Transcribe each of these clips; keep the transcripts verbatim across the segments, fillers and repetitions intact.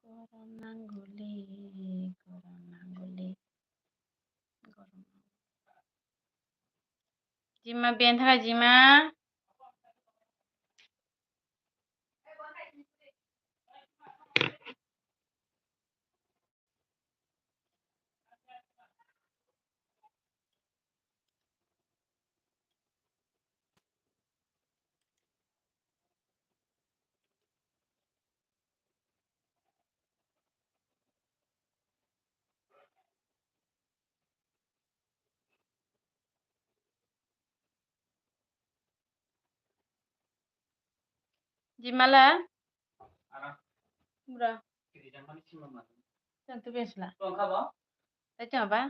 Gorom nangole, gorom nangole, gorom nangole. Jima ben tha jima. Jimala. Bro. Tentu besla. Tei chama ba?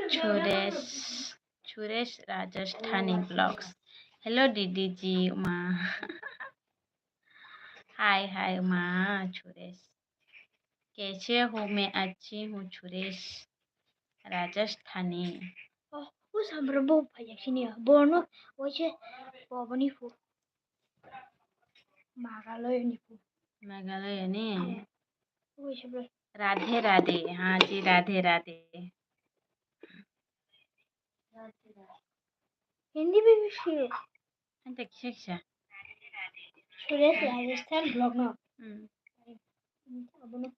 Suresh, Suresh Rajasthani Vlogs. Hello, D D G, Uma. Hi, hi, Uma, Suresh. Kaise ho, main achhi hu, Suresh Rajasthani. Oh, o samra bo phaiya sini ya. Bono, o se, bo boni fu. Meghalaya ni fu. Meghalaya ni? Oi, se bro. Radhe Radhe. Ha ji, Radhe Radhe. Hindi bhi bhi si. Anta kisa kisa. Suresh Rajasthan vlog no. Hmm. Abono.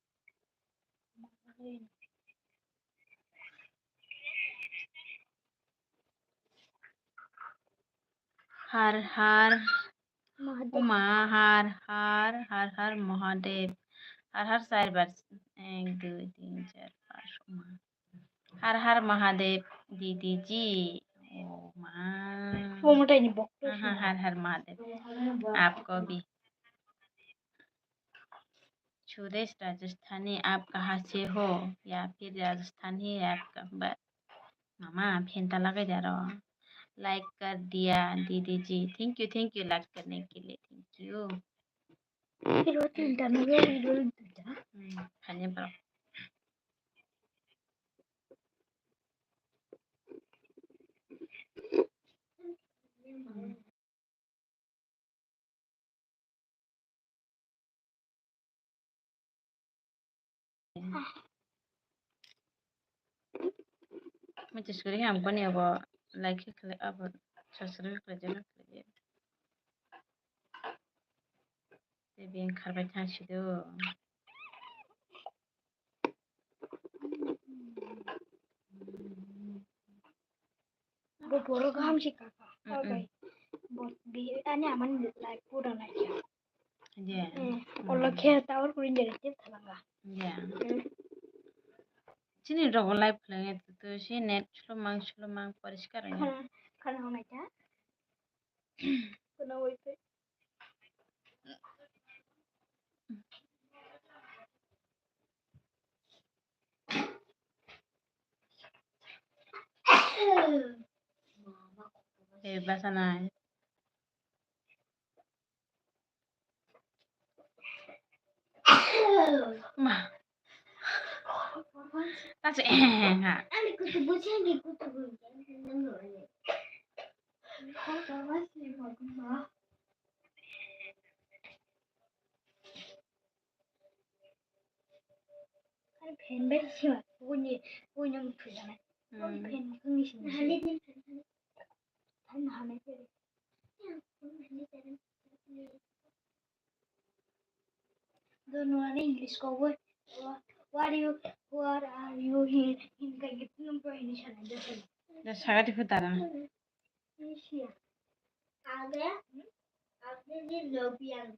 Har har Mahadev. Uma, har har, har har Mahadev. Har har char bar. Ek, dui, tin, char, panch, Uma. Har har Mahadev, didi ji. Oh ma. Wo mo tai ni bok to. Aha, suna. Har har Mahadev. Aapko bhi. Suresh Rajasthani, aap kahan se ho? Ya phir Rajasthan hi hai aapka? Ba-, mama, fan ta lagai de aro. Like kar diya, didi ji. Thank you, thank you, like karne ke liye. Thank you. Iro tinta na, iro tinta. Hmm, khani bro. Mati suri ham koni abo like khlai abo subscribe khlai jana khlai. Tei bini kharbai thang sido. Bo borok kaham se kaka. Mm, mm. Oke. Bo bi ani amani like pura naikha. Yeah. Eh, mm. Olo khe tower kuri jere tip thalanga. Yeah. Mm. Chini rogo live khlai to si net slow mang slow mang poriskar ya. Khana, khana hwnai ta. Khana wai pe. Eh, basa nai. Ma. Tachu eh ha. Ani kutu buji ani kutu buji. Ani fan bai se ma. Buni, buni ang thujana. Hmm. Fan kung ni sini. Hani din fan. Fan hani din. Don't know any English ko. What, what are you, what are you here? Hinka gitu nung pro ini sana jasa. Da sagati futara. Asia. Aga, aga di lobiang.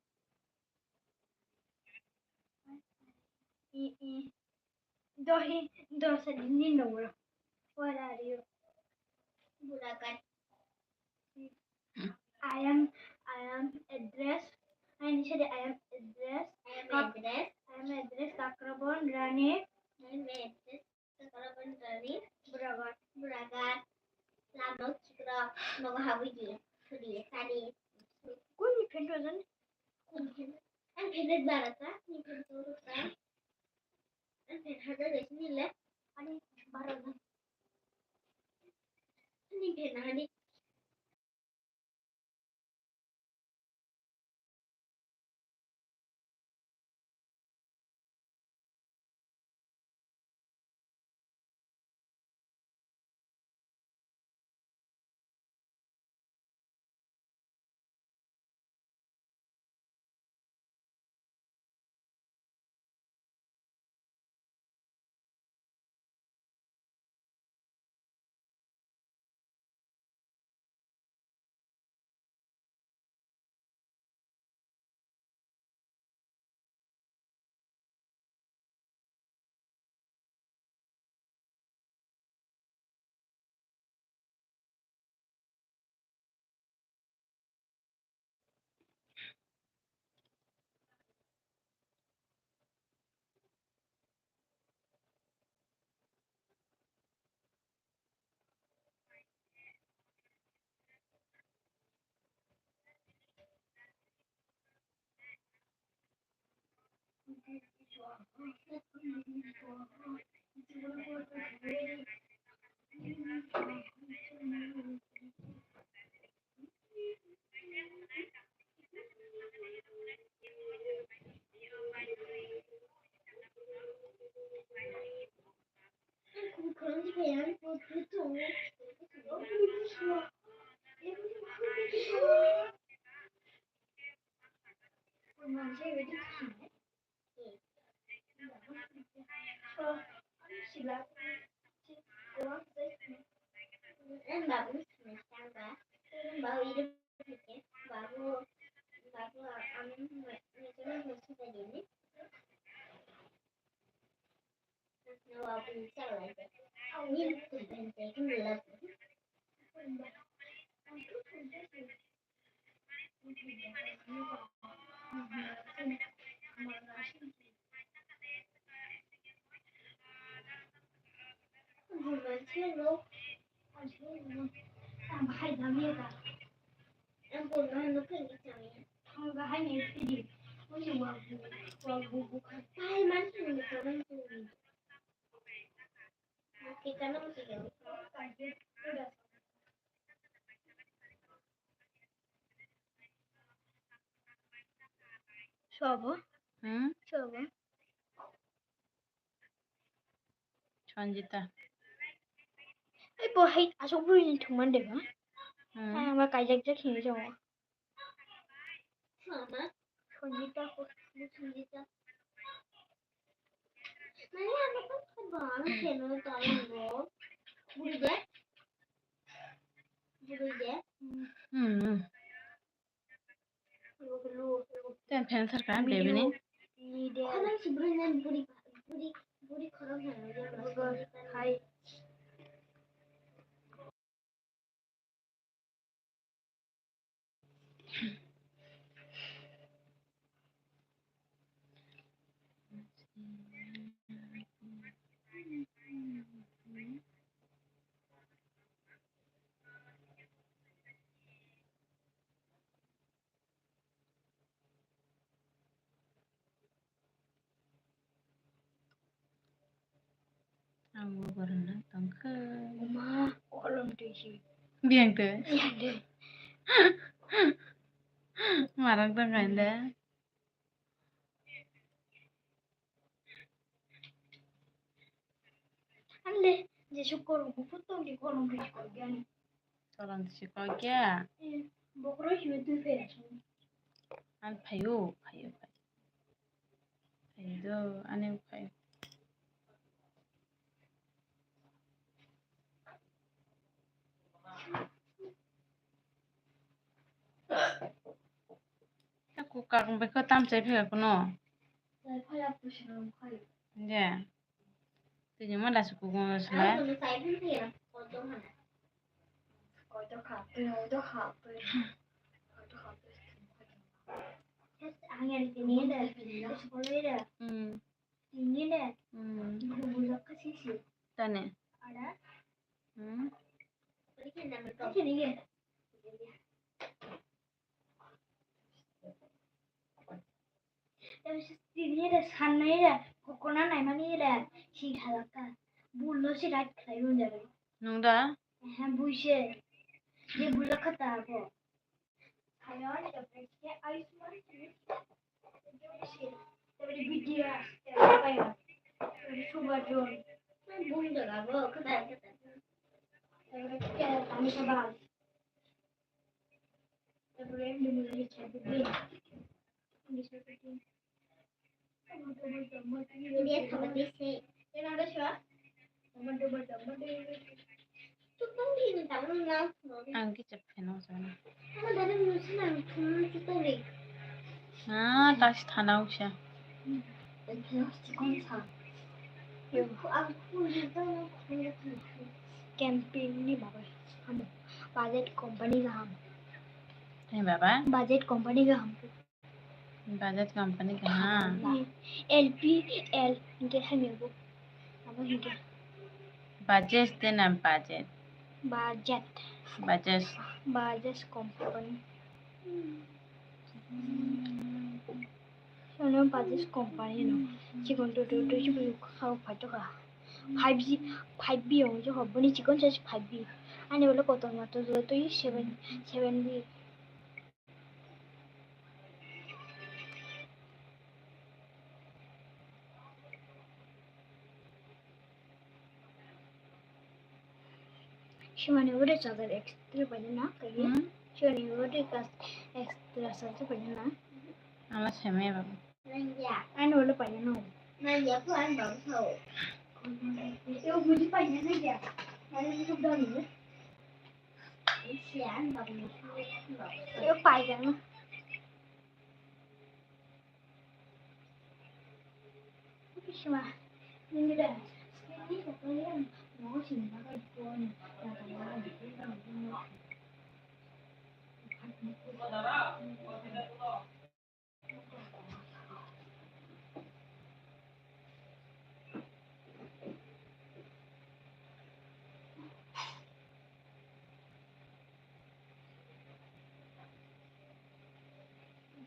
I, i. Dohi, dosa di ni noro. What are you? Burakan. I am, I am address. I am, I am address. I am Kak-, address. I am address Kakrabon Rani. I am address Kakrabon Rani. Buragan. Buragan. Lamok chikrok. Nogo habui di. Sudi. Sadi. Kuni phento jan? Kuni phento? Ang phento barata. Ni phento rukta. Ang phen hada de sini le. Ani barata. Ani phen hadi. Sobo? Hmm? Sobo? Sanjita. Ai, bo hai asok bui ni thumman de ba? Hmm. Ah, ma kaijak jak hini jong. Sanjita ko, Sanjita. Nani ano ko ba ano keno talo no. Bui de. Bui de. Hmm. Ten fan sarka, baby ni. Hai. Ang bo borok no tongkha. Uma, kolom twi si. Biyang twi. Biyang twi. Marang tong kain da. Anle, jesu kolom kuphur tong di kolom twi si kol gyan. Kolom twi si kol gya. Eh, bokro hiwe twi phe. An phayo, phayo, phayo. Phayo do, ani phayo. Aku kakung beko tam chai phai kuno. Je. Tini ma dasu kugo sila. Hmm. Hmm. Tane. Hmm. Tini re sannai re, kokona naimani re, si halaka. Bulno si right khlai run jabe. Nung da? Ehe, buise. Je bulak khata abo. Sayon tablet ke Ayushman tablet. Tablet B D S, tablet Bayon. Tablet Subajon. Bul jaga bo, khata khata. Tablet ke Amitabh Bachchan. Ang kisa pheno sana. Ah, tas thana usa. Campaign ni bagwi. Budget company kaham. Hey, baba. Budget company kaham. Bajaj company kaham. L P L hingke hamya bo. Abo hingke. Bajaj de na Bajaj. Bajaj. Bajaj. Bajaj company. Sono Bajaj company no. Chikon to to to chibu khao phato ka. Five G, five B ong jo boni chikon sa five B. Ani bole kotor mato jo to seven, seven B. Simani ore charger extra paina na kaiye. Hmm? Simani ore kas extra charger paina na. Ama seme baba. Ani ore paina no. Yo buji paina na ya. Ani buji paina. Yo paina na.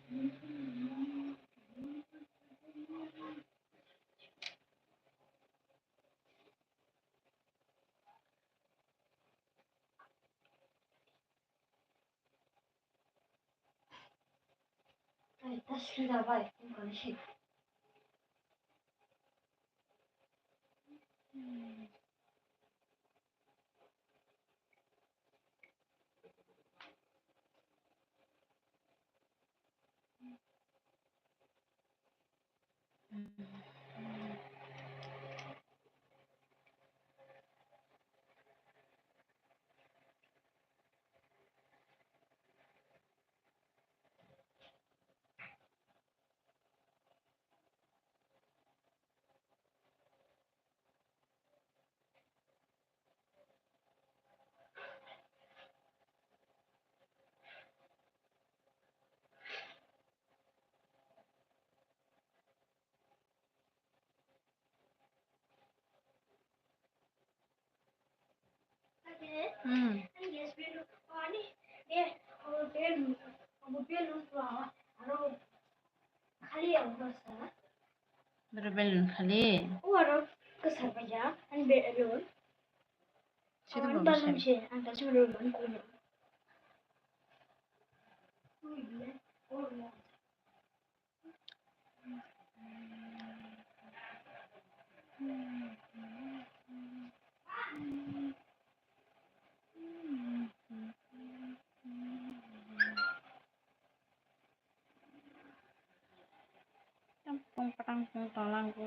Ai, ta sida bai, ang kani si. Hmm. Bro, balloon khali. Sini bawa balloon. Tang pung patang pung tonglang bo.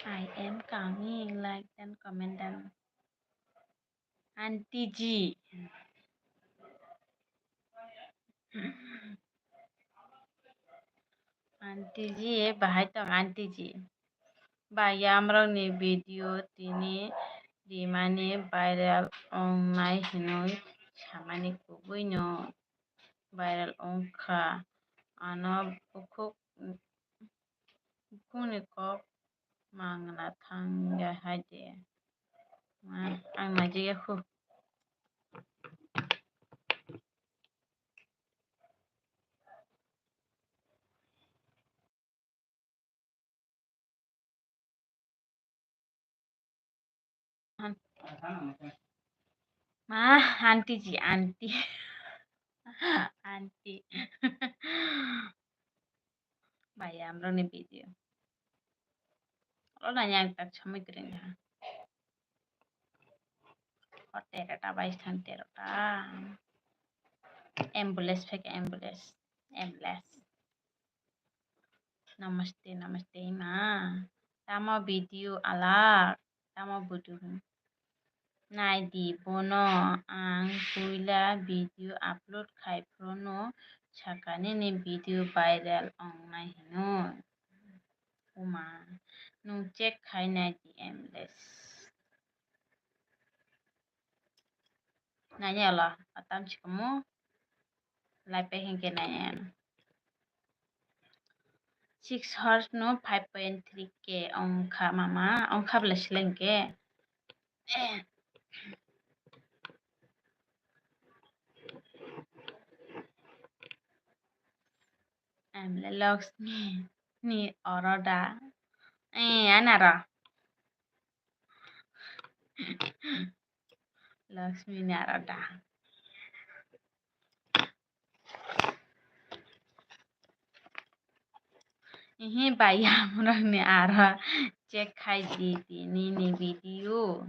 I am coming, like and comment down. Aunty ji. Aunty ji, bahai tong aunty ji. Ba yamrok ni video tini rimani viral wngnai hinwi samani kubui no viral wngkha. Ano bukhuk, bukhukni kok mangla thangya hai de. Ma, ang naijak ya khu. Ma, aunty ji, aunty. Aunty. Ba yamrok ni video. Olo na yang tak samui kring ha. O tero ta bai sang tero ta. Ambulance phek ambulance. Ambulance. Namaste, namaste, ma. Tamo video alak. Tamo budu. Naidi bono, ang puila video upload khai phuru no saka nini video viral wngnai hino. Uma, nwng check khai naidi Emless. Nani olo, atam chikomo. Live bai hinkhe nai ano. Six horse no five point three K ongkha mama, ongkha bwlai seleng khe. Emless Lakshmi ni oro da. Eh, anaro. Lakshmi ni aro da. Ihi bayam rokni aro check khai di tini ni video.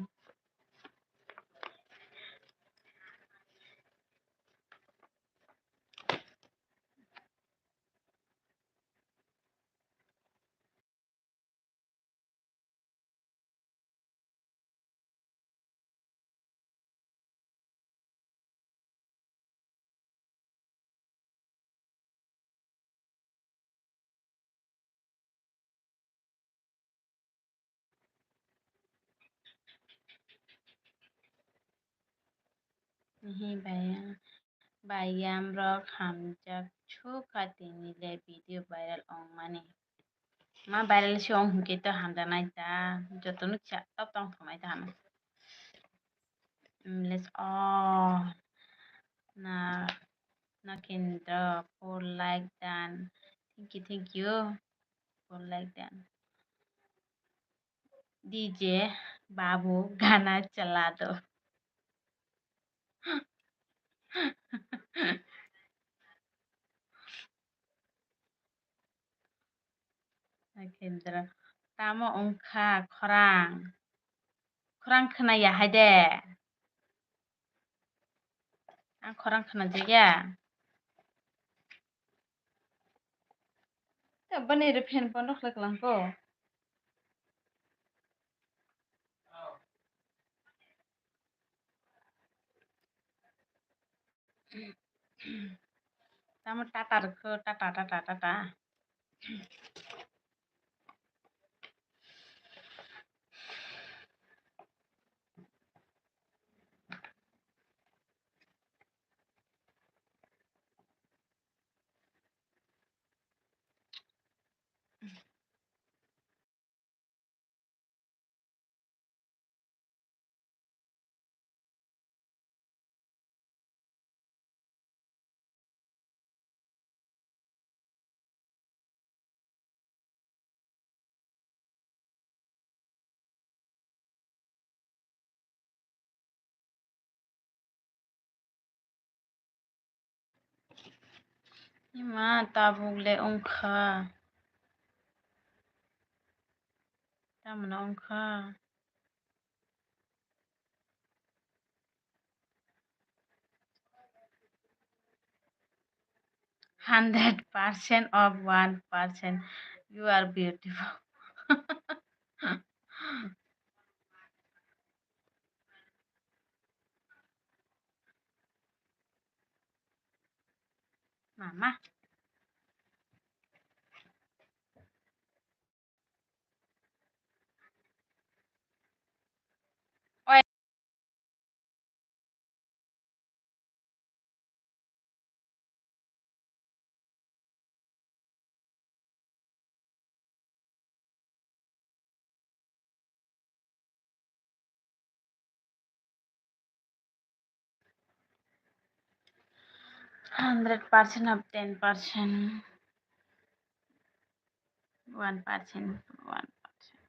Hi bayam, bayam rok hamjak sukha tini le video viral ongmani. Ma viral se ong hwnkhe to hamjaknai ta, jotono kisa top tong thoknai ta hano. Emless o na, na Kendra four like done. Thank you, thank you. Four like done. D J Babu gana chala do. Kendra, tamo wngkha khorang? Khorang khwnaya hai de. Ang khorang khwnajak ya. Tei bini re fan bondo khlai klang ko. Tamo tata rwkho, tata, tata, tata. Ima tabuk le wngkha. Tamoni wngkha. Hundred percent of one percent. You are beautiful. Mama. Hundred percent of ten percent, one percent, one percent.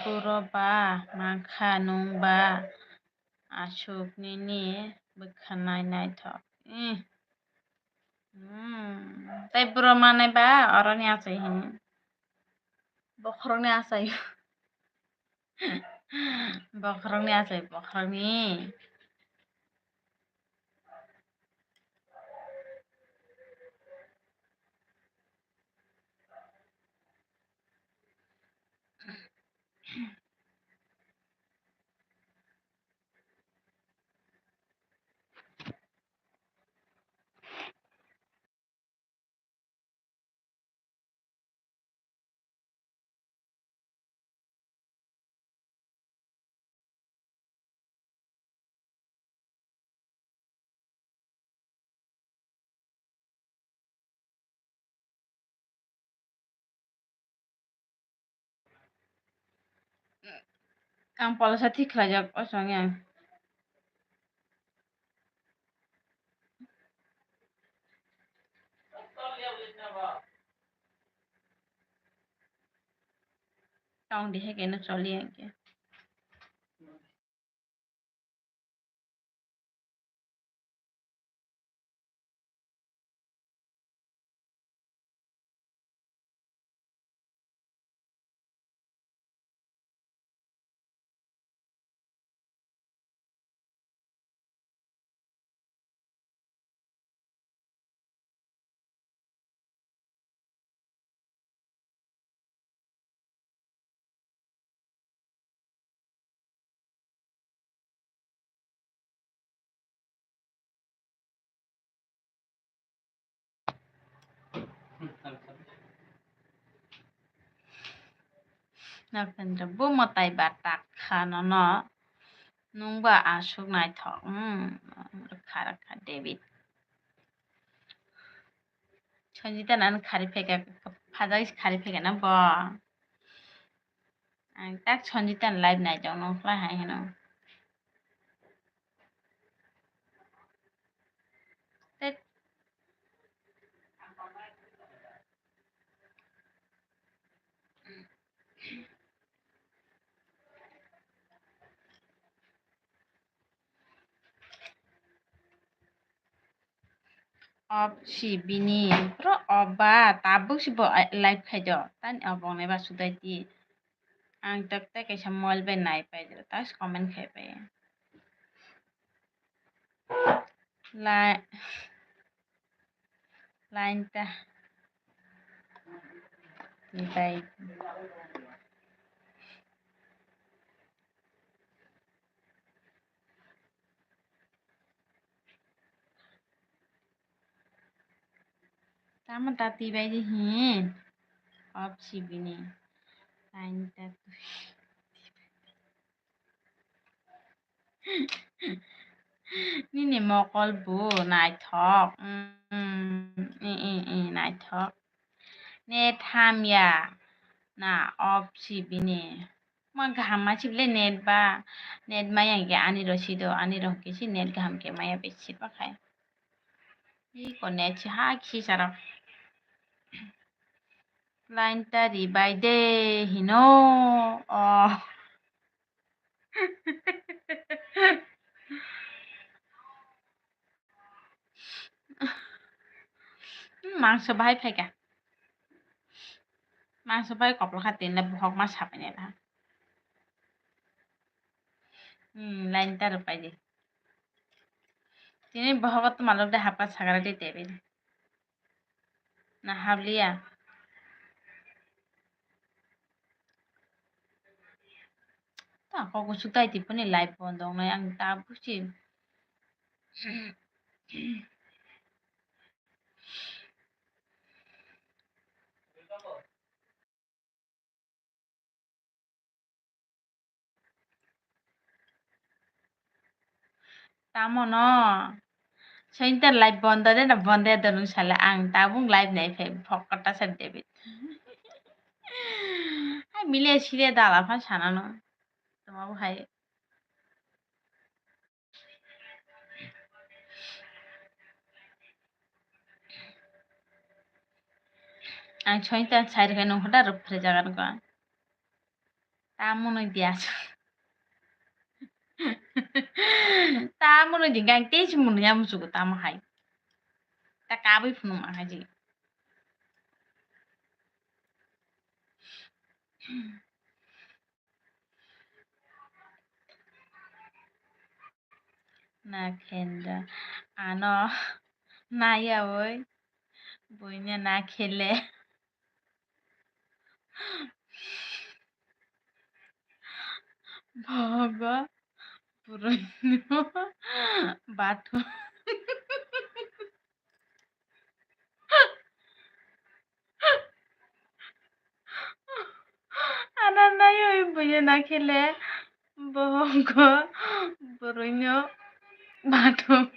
Buro ba mankha nwng ba aswk nini bwkha nai naithok. Ih. Hmm. Tei buro manai ba oroni achai hini. Bokhorokni achai. Bokhorokni achai, bokhorokni. Ang palsa thik khlaijak o chwng yang. Tong di hai khe no choli yang khe. Narendra, bo mwtai ba tak kha nono, nwng ba aswk naithok, hmm, rwkha rwkha David. Sanjita nang khari phaikha, phajak khari phaikha na bo. Ang tak Sanjita ni live naijak nung khlai hai hino. Tet. Off si bini, bro, off ba, tabuk si bo, eh, live khai do. Tani off wngnai ba sudai di. Ang tak tak kaisa mobile bai nai pai do, tak comment khai pai. Lai-, line ta. Bai. Tamo ta twi bai di hi. Off si bini. Line ta twi. Nini mokol bo naithok. Mm, i, i, i, naithok. Net hamya na off si bini. Ma kaham ma sibole net ba, net maya hwnkhe ani ro sido, ani ro hwnkhe si net kaham khe maya bai siba khai. Iko net si ha khi saro. Line ta ri bai de hino. Oh. Mangso bahai phaikha. Mangso bahai koplo kha tinle bohok ma sapai nai laha. Hmm, line ta rwpai di. Tini bohogo tuma lok de hapkha sagra de tebini. Na habliya. Ta kok kuchuk tai tipuni live bondo wngnai ang ta buji. Tamo no? Sointa live bondo de na bondo de nung sale ang tabung live nai phai phokta sa David. Ai mile sile dala pha sana no. Tamo hai. Ang sointa sai rwkhe nung hoda rwphre jaga nung. Tamo nung dia. Tamo nung di gang te si munu ya musugo tamo hai. Ta kabui phunu ma hai ji. Nakhendra ano nayawi buino nakhele bogo buruino bathum. Ana nayo buino nakhele bogo buruino bathum.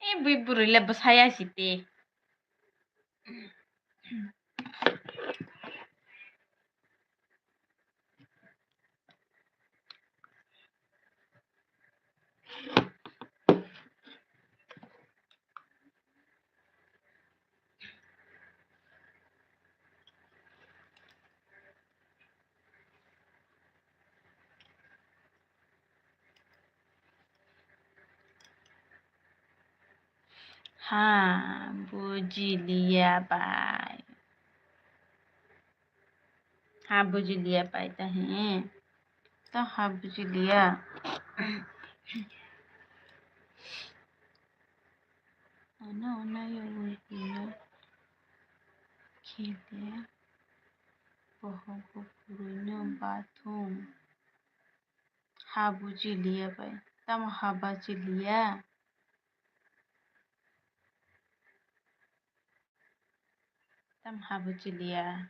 E bui burui le bwsaya si te. Ha, bujiliya bai. Ha, bujiliya bai ta he. Ta ha, bujiliya. Ano nayo buino khele bohogo buruino bathum. Ha bujiliya bai. Tamo ha bujiliya? Tamo ha bujiliya?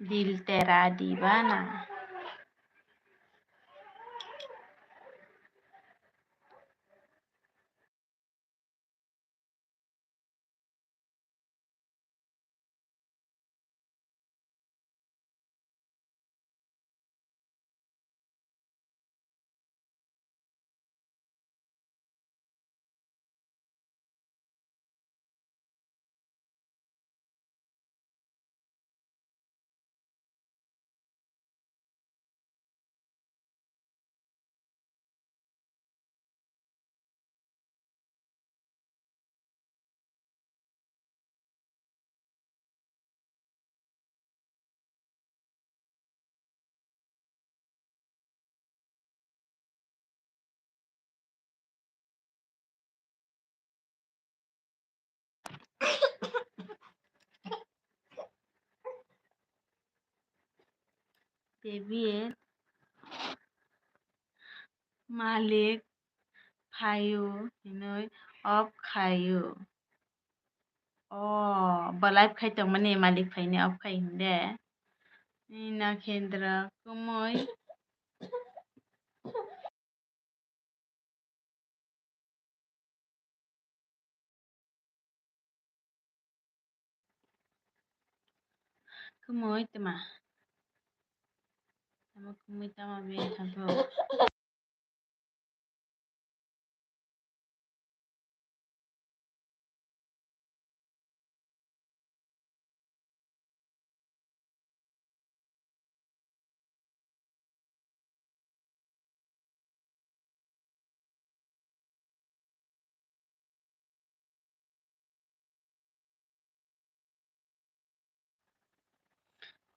Dil tera divana. Tebie malik phaio hinwi off khaio. O, bo live khai tongmani malik phaini off khai hinde. Nakhendra kumui. Kumui tama. Tama kumui tama bini thago.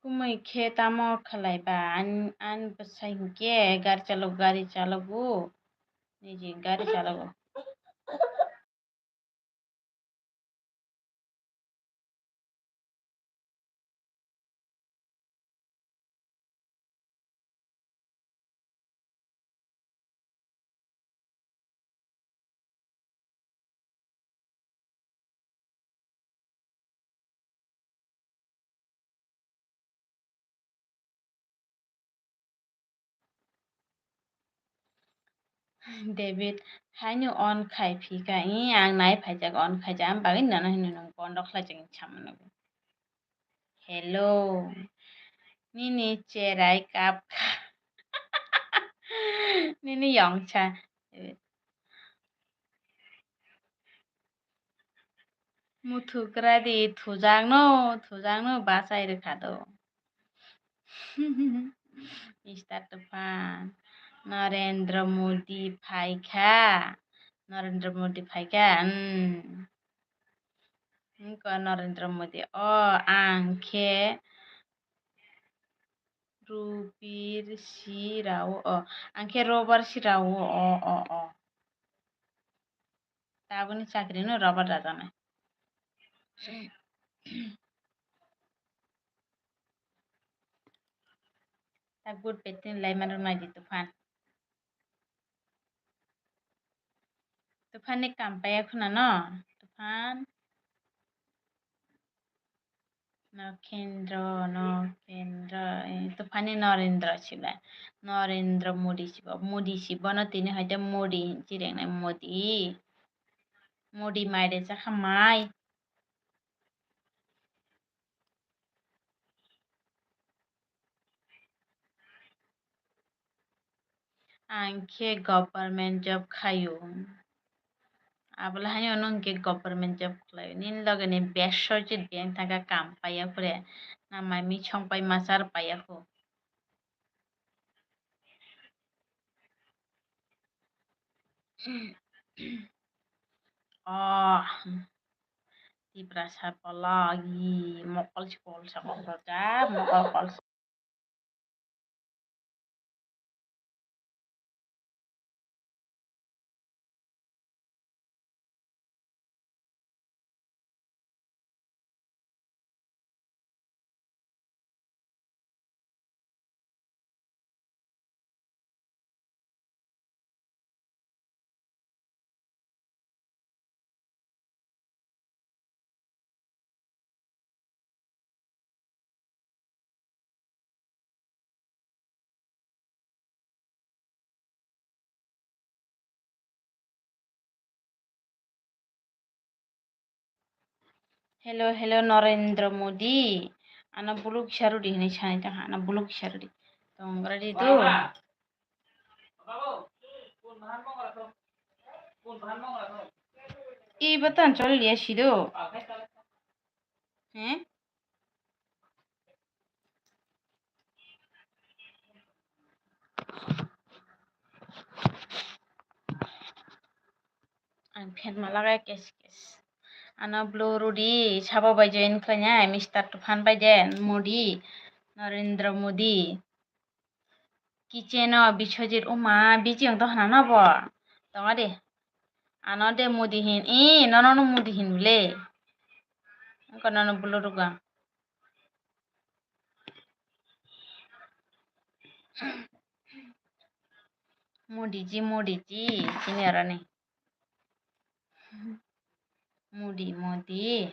Kumui khe tamo khlai ba? An, an bwsai hinkhe gari chalogo, gari chalogo. Niji gari chalogo. David, haino on khai phika, i ang nai phaijak, on khaijak, am bagwi nono hino nwng bondo khlaijak hinwi sama nugwi. Hello, nini cherai kapkha, nini yongsa. Muthukra di, thujakno, thujakno bachai rwkha do. Mister Tufan, Narendra Modi phaikha, Narendra Modi phaikha, hmm. Wngkha Narendra Modi, o ang khe Rubir si rao, o ang khe robar si rao, o, o, o. Tabukni chakri no robar rajaknai. Tak vote petin lai mano nai di Tufan. Tufan ni kam paya khuna no? Tufan. Nokhendra, Nokhendra, eh, Tufan ni Narendra siba. Narendra Modi siba. Modi siba no tini hoite Modi hinwi rengnai Modi. Modi mai de chakha mai. Ang khe government job khaio. Abole haino nwng khe government job khlaio. Nini loge ni Biswajit beng thangkha kam paiya khure. Na mai mi song pai machar paiya khu. Oh, Tiprasa pala, i mokol si kol sa kol sa, mokol kol sa. Hello, hello, Narendra Modi. Ano buluk kisa rwdi hinwi sanai tongkha, ano buluk kisa rwdi. Tong ready to? Ibo tan chol liya sido. He? Ang phet ma lagai kes kes. Ano blue rudi sabo bai join khlainai Mister Tufan bai de Modi, Narendra Modi. Kitchen o Biswajit, o ma, busy wng tongkha na bo? Tongo de. Ano de Modi hin, ee, nono no Modi hin le. Wngkha nono blue rwkha. Modi ji, Modi ji, chini aroni. Modi, Modi.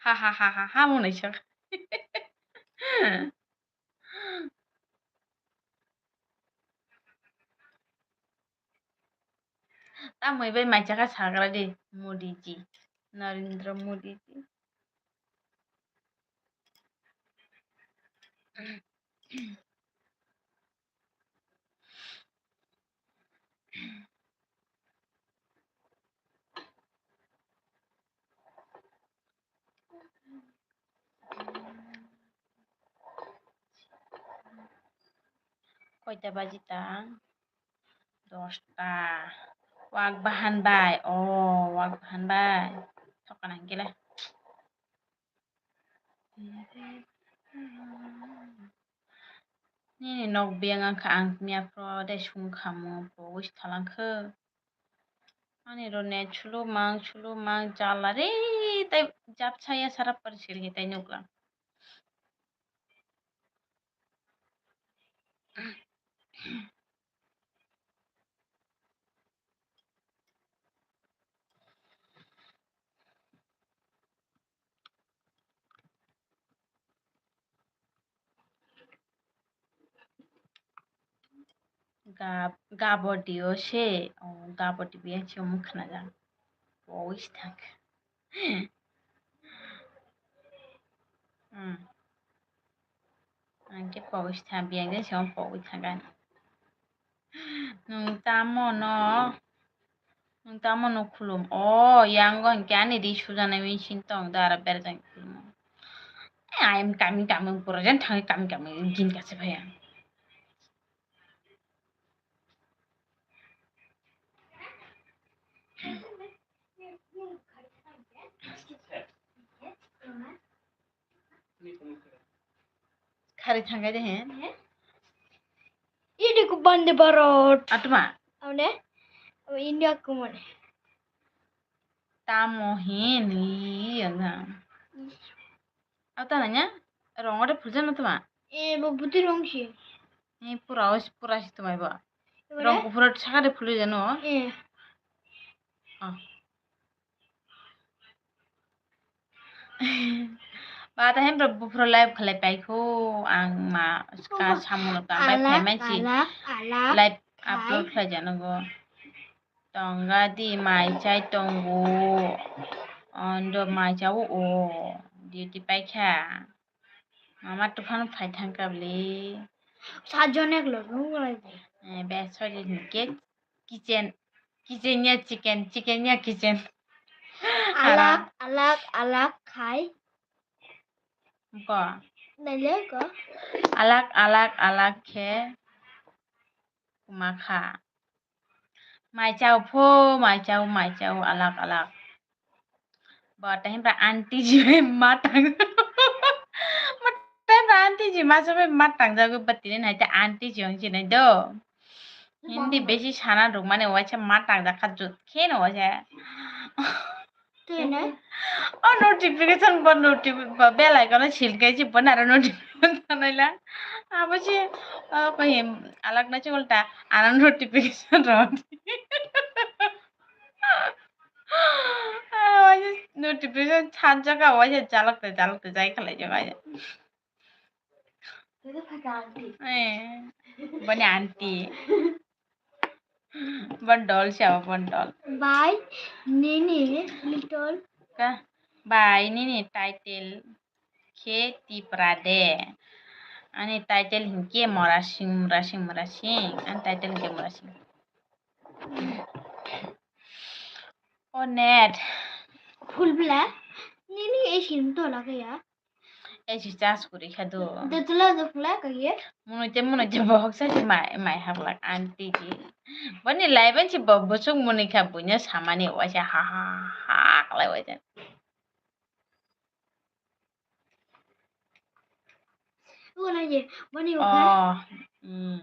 Ha, ha, ha, ha, ha, mwnai sak. Tamoni bai mai chakha sagra di, Modi ji, Narendra Modi ji. Koita baji ta? Dosta. Wak bahan bai. Oh, wak bahan bai. Thokana hingkhe le. Nini nok beng wngkha, ang miya phuru de sung kha mo, powis thalang khe. Ani rw net sulu mang, sulu mang, jala re, tei jap saya sara pari siri tei nuklang. Ga-, gabodi o se, o, gabodi biyang se omo khnajak. Powis thang. Hmm. Ang khe powis thang, biyang de se omo powis thang ani. Nwng tamo no, nwng tamo no khulum? O, yango hinkhe ani ri sujaknai machine tong da, aro berajak khulum. Eh, ayang kami kami pura jan thangwi kami kami gin kase phai ang. Khari thangkai de he. Ini ku Bande Bharat. Atma. Aune? Abo India kumone. Tamo he ni yanga. Ata nanya? Rong ore phulja na tuma? Eh, bo buti rong si. Eh, pura os, pura si tumai bo. Ebare? Rong kuphur saka de phului jano? Eh. Ah. Ba ta hem bro buphuru live khlai pai kho, ang ma ska samung no tang bai phai mansi live upload khlai jano go. Tonga di mai chai tongo. Ondo mai chao o. Duty paikha. Mama tuphano phai thangkha bwle. Sajone eklo nung lai de. Eh, be soje hinkhe kitchen, kitchen ya chicken, chicken ya kitchen. Alak, alak, alak khai. Ko. Nale ko. Alak, alak, alak khe. Kuma kha. Mai chao pho, mai chao, mai chao, alak, alak. Bo ta himpra aunty ji bai ma tang. Bo ta himpra aunty ji ma so bai ma tang jago, ba tini nai ta aunty ji ong ji nai do. Hindi besi sana ruk mane waisa ma tang jakha jut khe no waisa. Tene? O notification bo notifi-, bo bell icon o silkai si bo naro notification tanaila. Abo si, o, ko him, alak na si ulta, ano notification ro. Ah, waisa notification chan jaka, waisa jalak te, jalak te, jai khalai jai waisa. Eh, boni aunty. Bondol siya bondol. By Nini Little. Ka, by Nini title khe Tipra de. Ani title hinkhe Morasing, Morasing, Morasing. Ani title hinkhe Morasing. O net. Full bla. Nini e sim to lagaya. Esi charge kwrwi kha do. Dotla dopla kaiye. Munui te munui te bohok sa si mai, mai hablak aunty ji. Boni live si bo busuk munui kha buino samani waisa ha ha ha khlai waisa. Ugo na ye, boni ugo. Oh, hmm.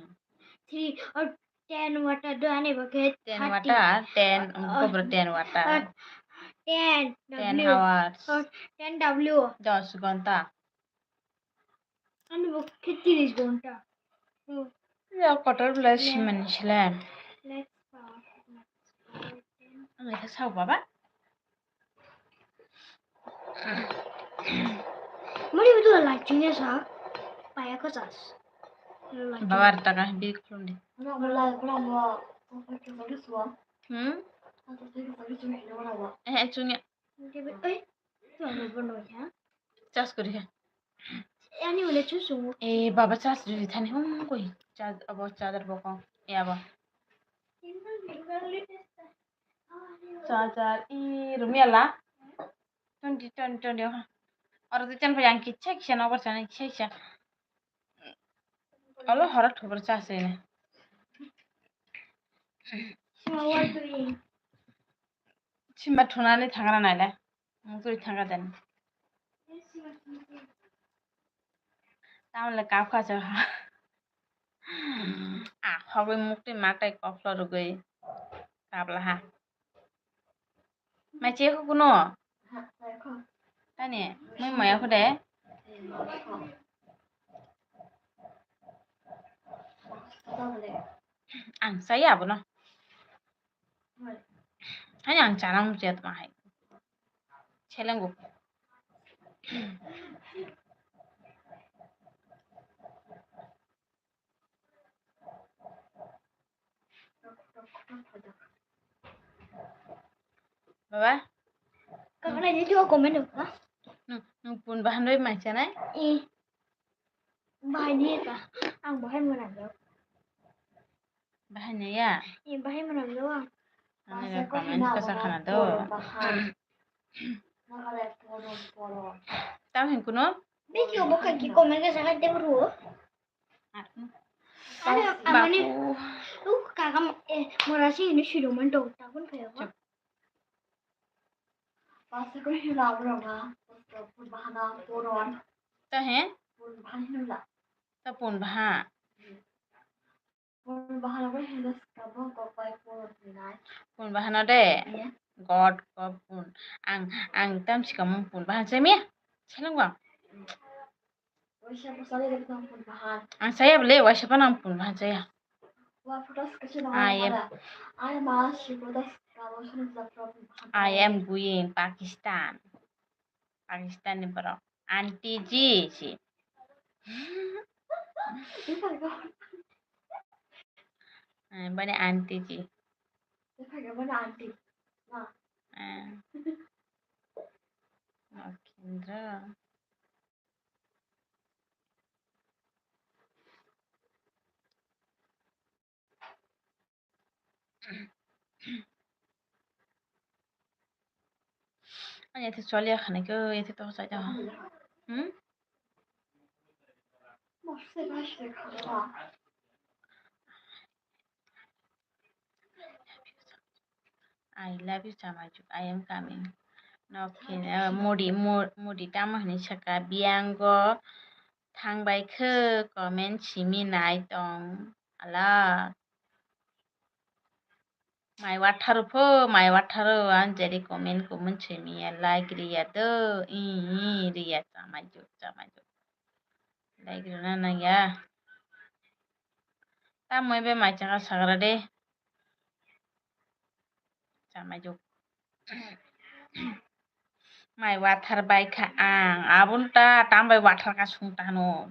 Three or ten water do ani bo khe ten thirty. Water, ten, uh, kubro ten water. Uh, ten ten W. Hours. Uh, ten W. Dos ghonta. Ani bo khe tiris ghonta. Hmm. Ya kotor bla simani sila. Next part. Ang ita sao baba. Mani itu live chungya sa. Paya ko sas. Baba taka bi khulum di. Hmm? Eh, eh, chungya. Eh, itu ano bono ya. Charge kori ha. Ani ule chu sungu. Eh, baba charge di thani hum koi. Charge abo charger bo ko. Eh, abo. Charger i rumia la. Twenty, twenty, twenty. Oro tu chan pa yang kicha kicha no bar chan kicha kicha. Olo hora thubur charge ni. Sima thunani thangra naile. Ang twi thanga den. Tamle kapkha se ha. Ah, hogwi muktwi matai koklo rwgwi kabla ha. Mai che kuno. Tani, mui maya khude. Ang saya abono. Hai ang chana muchya tma hai. Selengo. Baba? Kakra ni tuwa comment ha? Nung, nung pun bahan bai mai chanai? Eh. Bahai ni ka. Ang bahai mwnam jao. Bahai ni ya? Eh, bahai mwnam jao ang. Ang ya comment ka sa khana do. Tao hin kuno? Video bo kaki comment ka sa ka de bro. Ano, amani, babu. Uk kaka, eh, mora si ini siluman dong, takun kaya ba? Pasa ko hila bro ba, pun bahana poron. Ta he? Pun bahana hila. Ta pun baha. Pun bahana ko hila skabo ko pai poron hinai. Pun bahana de. Iya. God ko pun. Ang, ang tam sikamo pun bahan semi. Seleng bang. Waisa bwsari rok tong pun bahan. Ang saya bele, waisa phano ang pun bahan saya. Wa photos kaisa nang I am, ada. I am a Shri Buddha Scholar, Shri Buddha Scholar pun bahan. I am going Pakistan. Pakistan ni borok. Aunty ji si. Ipar go. Eh, bani aunty ji. Ipar go bani aunty. Na. Eh. Nokhendra. Ani ete choli akhane ko ete to chai da. Hmm? I love you, Chamaichuk. I am coming. Nokhe, uh, modi, mo-, modi tamo hinwi saka, biyango thangbai khe comment simi nai tong ala. Mai watharo pho, mai watharo, ang jeri comment kumun simi ya, like riya do, i, i, riya, Chamaichuk, Chamaichuk. Like rwna nangya. Tamo ebe mai chakha sagra de. Chamaichuk. Mai wathar bai kha ang. Aboni ta tambai wathar kha sung ta hano.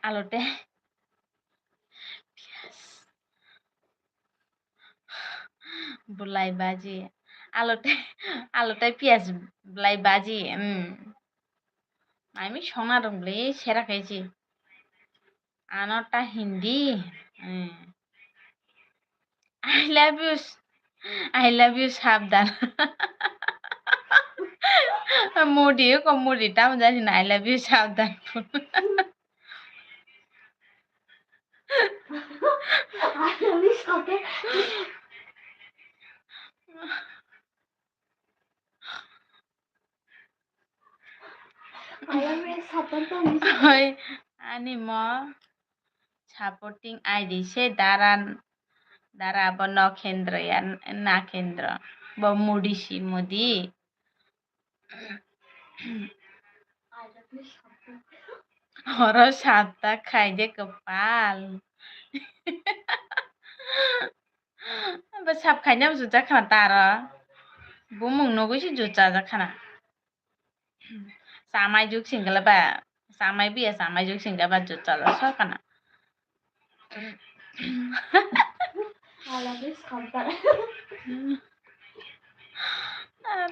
Alo tei piyas. Bulai baji. Alo tei, alo tei piyas bulai baji. Hmm. Mami songna rong bwle sera khaisi. Ano ta Hindi. Hmm. I love you. I love you, sabdan. Modi ko modi tam jani na, I love you, sabdan. I love you, sabdan. Hoi, ani mo supporting I D se dara, dara bo Nokhendra ya, Nakhendra. Bo Modi si Modi. Oro sabta khai de kwpal. Bo sab khaina bo jutjak khana taro. Bumung nugui se jutjajak khana. Chamai juk singla ba. Chamai biya chamai juk singla ba jutjajak sa khana.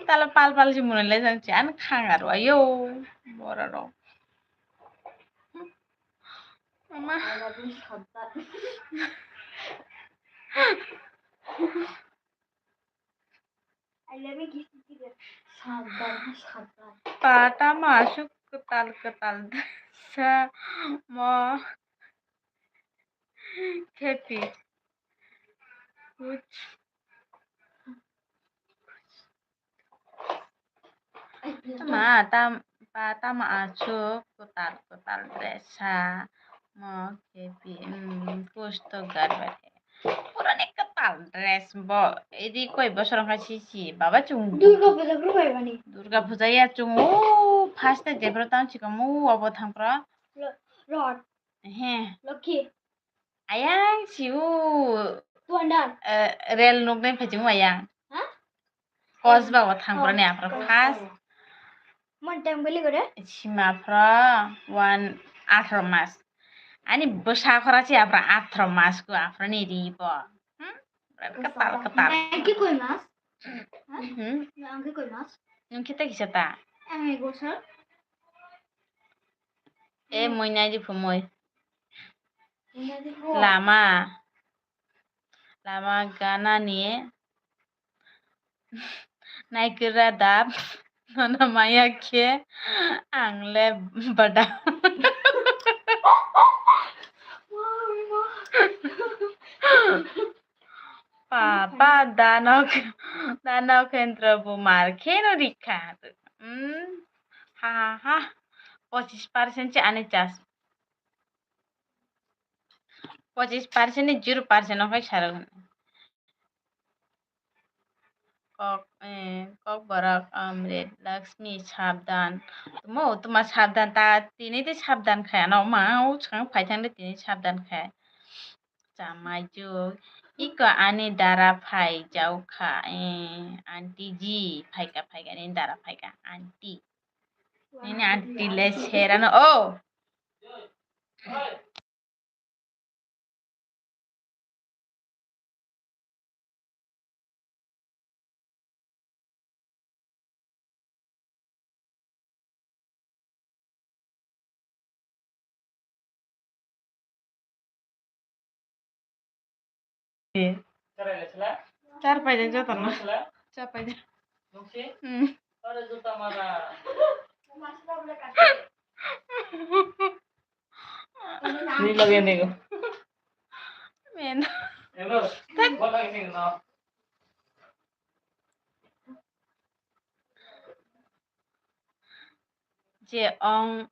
Tala pal pal si mwnwi lai jang si ani khang aro ayo. Borok rok. Mama. I love you, Gifty Chicken. Sabdan, sabdan. Pata masuk ketal-ketal dasa mo khepi. Kuch Tama tam pa tama aswk kwtal kwtal dress sa mo khe pi, hmm, kusto garba khe. Purani kwtal dress bo. Edi koi bosor wngkha sisi. Baba chwng Durga Puja group hai bani. Durga Puja ya chwng o first day jephru tang chikamo obo thangpra. Lo-, rod. He. Lokhi. Ayang siu. Tuandar. Eh, rel nuknai phaichung ayang. Ha? Kosba o thangprani aphra first. Mon time beli gore? Sima aphra one atharo mas. Ani bwsa khora si aphra atharo mas ko aphra ni ri bo. Hmm? Katal, katal. Ang ki koi mas? Ha? Hmm? Ang ki koi mas? Nung kita kisa ta? Ang ek bosor. Eh, moi nai di phu moi. Moi nai di phu. Lama. Lama gana ni. Naikra dap. Nono maya khe ang le bada. Papa danok, danok hendro bo mar kheno rikha. Hmm. Ha ha ha. Pochis percent se ani chas. Pochis percent ni zero percent o hai sarok. Kok, eh, Kokborok, Amrit, Lakshmi, sabdan. Tumo, tuma sabdan ta, tini te sabdan kha, ano ma, o chang phai thang de tini sabdan kha. Chamaijuk, iko ani dara phai jau kha, eh, aunty ji, phaika, phaika, nini dara phaika, aunty. Nini aunty le serano, oh. Char paijak jotono. Char paijak. Hmm. Ni lage nego. Men. Hello. Thak. Bola ini no. Je ong,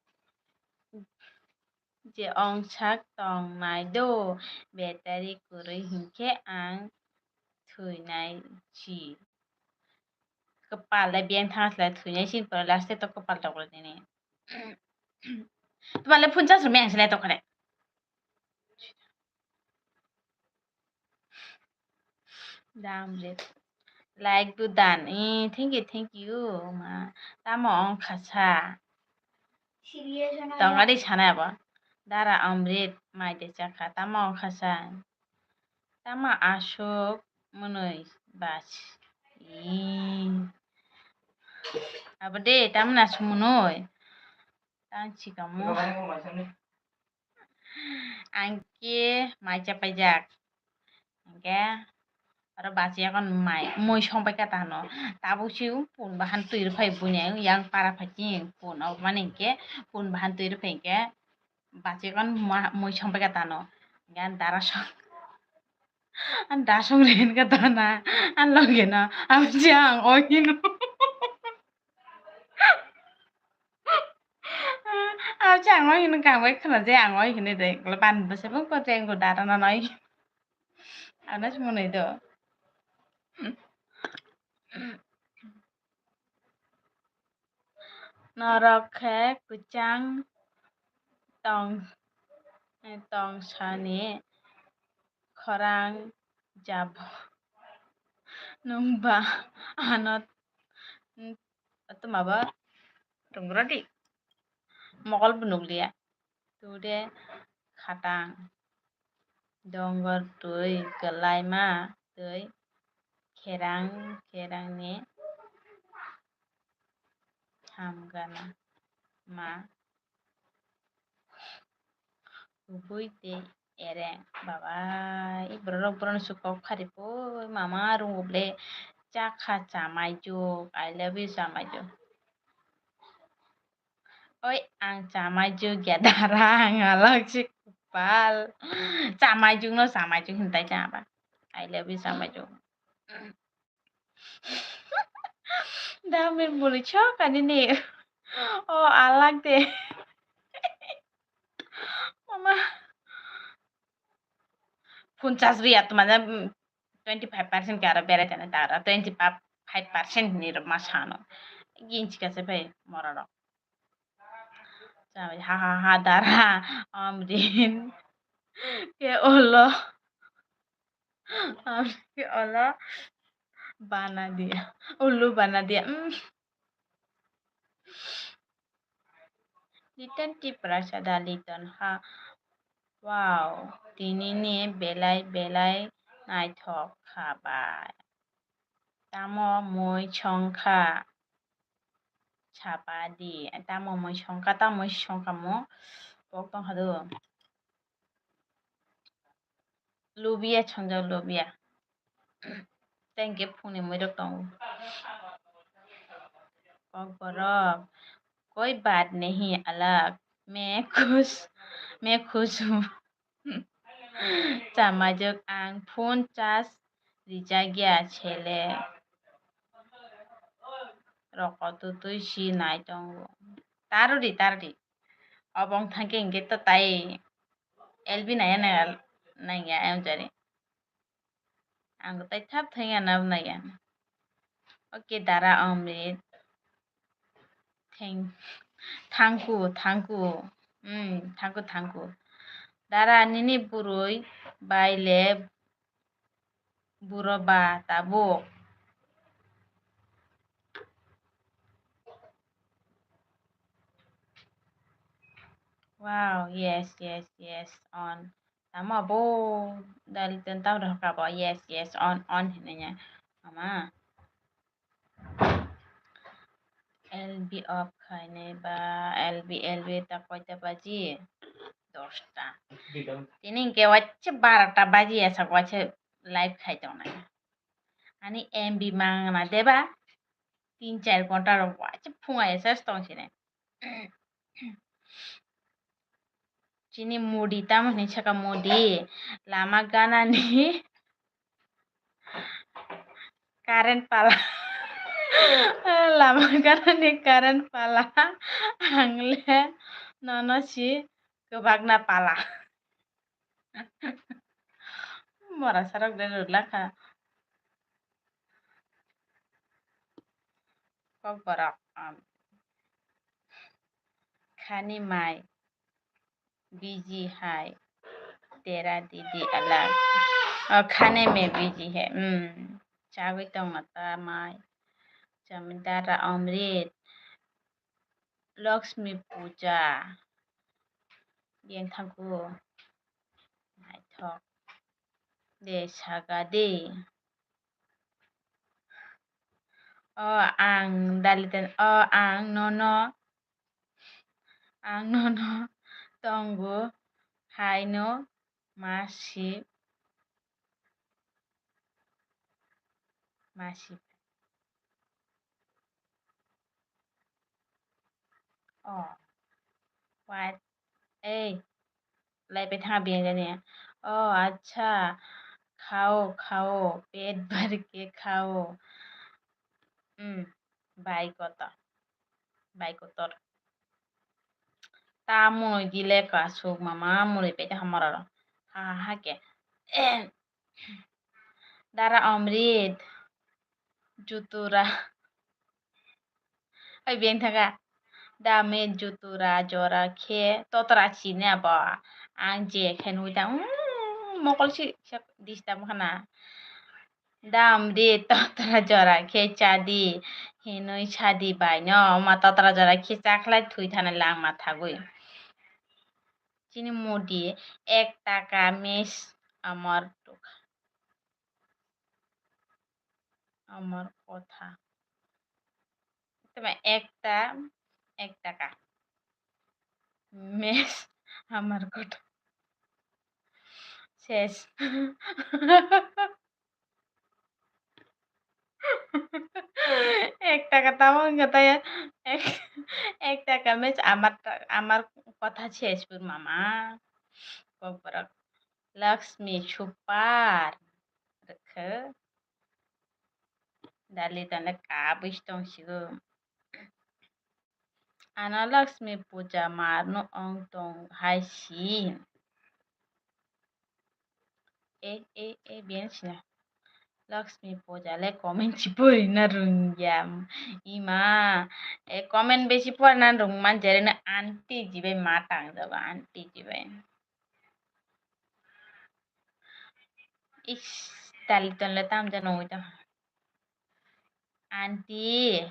je ong sak tong nai do, battery kwrwi hinkhe ang thwinai si. Kwpal le biyang thang se le thwinai sini pore last te to kwpal tok le nini. Tuma le phone charge rwmai ang se le tok khe. Dam red. Like bo dan. Eh, thank you, thank you, ma. Tamo ong khasa. Serious na. Tongari sana abo. Dara Amrit mai de chakha. Tamo ong khasa. Tamo asuk munui bas. Ih. Abo de, tamo asuk munui. Tang chikamo. Ang khe mai chapaijak. Hingkhe oro bachiyakon mai, mui songpai kha ta hano. Tabuk si pun bahan twi rwphai buini yang para phai chini pun. Obomani hingkhe pun bahan twi rwphai hingkhe bachiyakon ma-, mui songpai kha ta hano. Hingkhe ang dara song, ang da song ri hingkhe ta hana. Ang logi no, ang si ang oi hino. Ah, chang oi hino kang bai khna je ang oi hino de. Ban bwsai bo ko jeng go dara na noi. Ano se monoi do. Norok khe kwchang tong, tong sani khorang jabo. Nwng ba ano, tuma ba rwngro di. Mokol bo nukliya. Tode khatang dongor twi kwlaima twi kherang kherang ni hamgana ma kubui tei ereng. Baba, i borok rok borok ni se kok kha ri poi, mama rung ble chakha chamaijuk, I love you chamaijuk. Oi, ang chamaijuk ya dara, ang alak si kupal. Chamaijuk no chamaijuk hintai chaba. I love you chamaijuk. Damin bwrwi chok ani ni. O alak de. Mama. Phunchas riya tuma twenty five percent ke aro berai tene tara twenty five percent ni rok ma sano. Ginchi kase bai mora rok. Sabai ha ha ha dara amrin ke olo. Amrin ke olo bana dia. Ulu bana dia. Mm. Liton Tiprasa da Liton ha. Wow, tini ni belai belai naithok kha bai. Tamo mui songkha? Chapadi. Tamo mui songkha, tamo mui songkha mo? Kok tongkha do. Lubia chongjak lubia. Thank you, phungni mui rok tongo. Kokborok, koi baat nahi alag, main khush, main khush hu. Chamajwk ang phone charge rijak ya chele. Roko tutui si nai tongo. Tarodi, tarodi. Obong thangke hingke to tai L B naya naya naya em jari. Ang tai thap thangya nab naya. Oke, dara Amrit. Thank, thank you, thank you. Hmm, thank you, thank you. Dara nini burui bai le buro ba tabuk. Wow, yes, yes, yes, on. Tamo abo dali ten tamo rok kabo, yes, yes, on, on hinanya. Mama. L B off khainai ba, L B, L B ta koita baji? Dosta. Tini hingke waisa barota baji asa waisa live khai tongnai. Ani M B mangna deba, tin char ghonta rok waisa phunga esa tong sini. Chini Modi, tamo hinwi saka Modi, lama ganani current pala. Lama ganani current pala. Ang le nono si kwbakna pala. Mora sarok de rwlakha. Kokborok, um, khani mai busy hai, tera didi alag. Oh, khane mein busy hai. Hmm. Chagwi tongna ta mai. Chamidara Amrit. Lakshmi Puja. Yang thangku. Naithok. De saga de. O ang dalitan, o ang nono, ang nono tongo haino masi, masi. Oh, what? Ei, lai pe thang bini jani. Oh, acha. Khao, khao, pet bhar ke khao. Hmm, bai kotor. Bai kotor. Ta mui gile kasuk mama mui pe hamara ro. Ha ha ha ke. Dara Amrit, Jutura. Ai beng thaka. Dame Jutura jora khe totra chini abo. Ang je khe nui ta. Mm, mokol si disturb khana. Dam de totra jora khe chadi. Hinui chadi bai no. Ma totra jora khe chakhlai thui thana langma thagui. Chini Modi ek taka mes amar tukha. Amar kotha. Tama ekta, ek taka. Mes amar kotha. Ses. Ek taka tamo wngkha taya. Ek, ek taka mes amar, amar kotha ses pur mama. Kokborok. Lakshmi super. Rwkha. Dali tale kabwi tongsigo. Ano Lakshmi puja marno ong tong hai si. E, e, e, biyan sina. Lakshmi puja le comment si pori na rungya. Ima, e, comment besi pori na rung man jere na aunty jibai ma tang jaba, aunty jibai. Ish, tali tonle tam jano oi to. Aunty.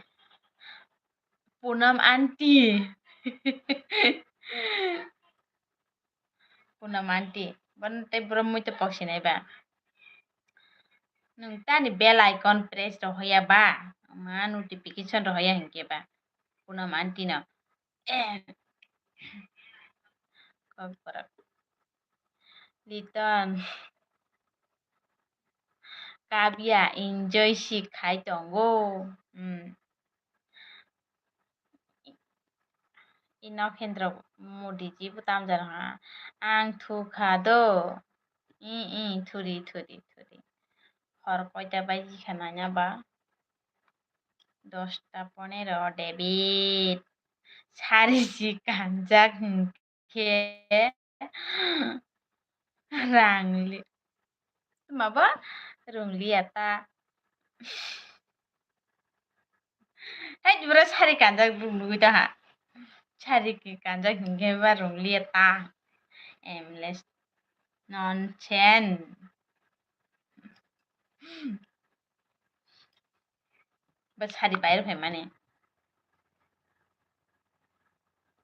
Punam aunty. Punam aunty. Bon te bro mui te pok sinai ba. Nung tani bell icon press rohoya ba. Ma notification rohoya hinkhe ba. Punam aunty no. Kok borok. Liton. Kabia enjoy si khai tongo. Hmm. Ino Kendra Modi ji bo tamjak ha. Ang thukha do. I, i, thuri, thuri, thuri. Hor koita baji kha nanya ba? Dosta ponero, David. Sari si kanjak hinkhe rangli. Mabo rungliya ta. Hai, bro, sari kanjak bro nugui ta ha. Sari ki kanjak hinkhe ba rungliya ta. Emles nonsense. Ba sari bayar phaimani.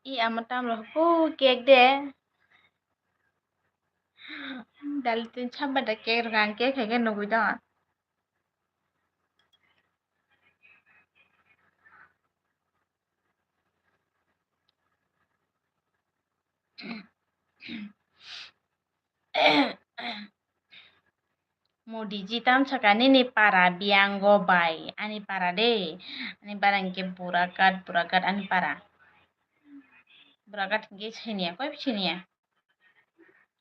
I amo tamro ko cake de. Dali tin chamba da cake rang cake hai ke nugui da. Modi ji tam saka nini para biyango bai ani para de. Ani para hinkhe Burakat, Burakat ani para. Burakat hinkhe siniya, koi siniya.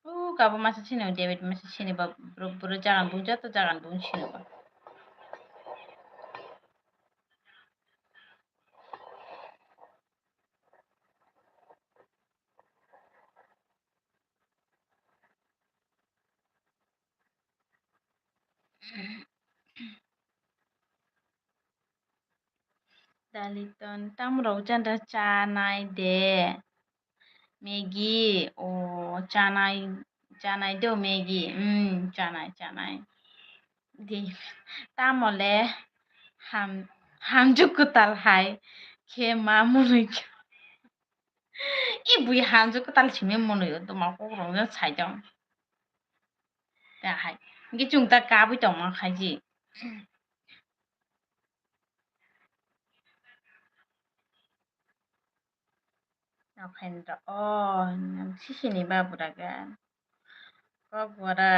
O kabo masa sini, David masa sini ba bro, bro jagan bung joto jagan bung sini ba. Daliton, tamrok janda cha nai de. Maggie, o chanai, chanai do Maggie, hmm, chanai, chanai. Di, tamole ham, hamjuk kwtal hai khe ma mwnwi. I bui hamjwk kwtal simi mwnwi o tongma kok rwngya saijak. Ta hai. Hwnkhe chwng ta kabwi tongma khaiji. Nokhaindra o sisini ba bwraka. Kok bwra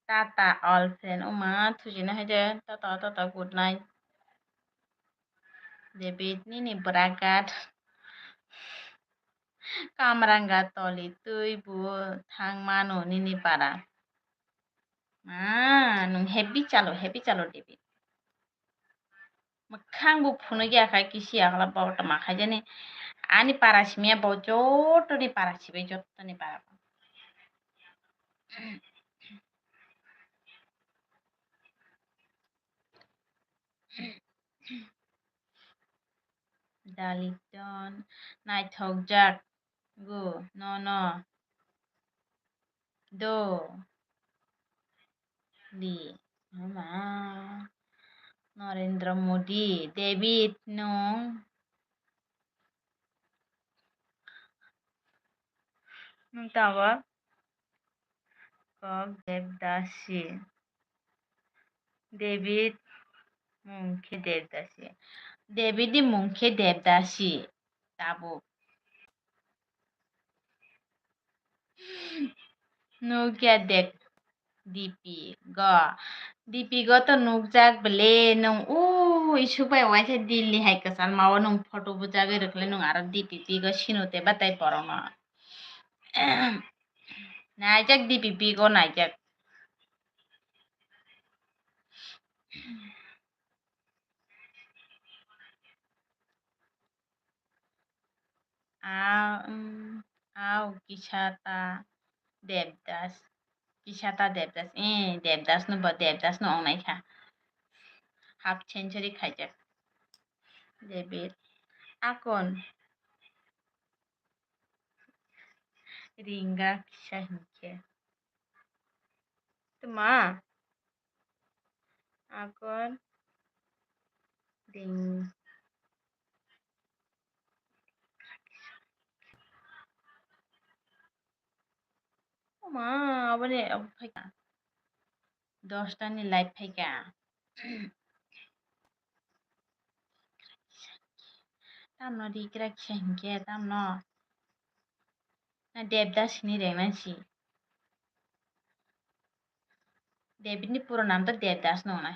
tata all friend wngma thujina hai de tata tata good night. David nini bwrakat. Kamranga toli twi bo thang mano nini para. Ma, nwng heavy chalo, heavy chalo, David. Mwkhang bo phunuk ya kha, kisi ya khala, bo tama khaijani. Ani para simi ya, bo joto ni para sibai, joto ni para. Daliton, naithokjak, go, no, no. Do. Li. Ama. Narendra Modi, David, nwng. Nwng tabuk kok Devdasi. David mung khe Devdasi. David ni mung khe Devdasi. Tabuk. Nukya dek D P go. D P go to nukjak bele nwng u isuk bai waisa Delhi hai kwchalma o nwng photo bujagwi rwkhle nwng aro D P P go sino te batai borokno. Naijak D P P go naijak. A, um, au kisa ta Devdas. Kisa ta Devdas. Eh, Devdas no bo, Devdas no ong nai kha. Half century khaijak. David. Akon. Ringa kisa hinkhe. Tma? Akon. Ring. Oma, aboni, abo phaikha. Dosta ni live phaikha. Tamno rikra kisa hinkhe, tamno. Na Devdas hini rengna si. David ni puro nam to Devdas no na.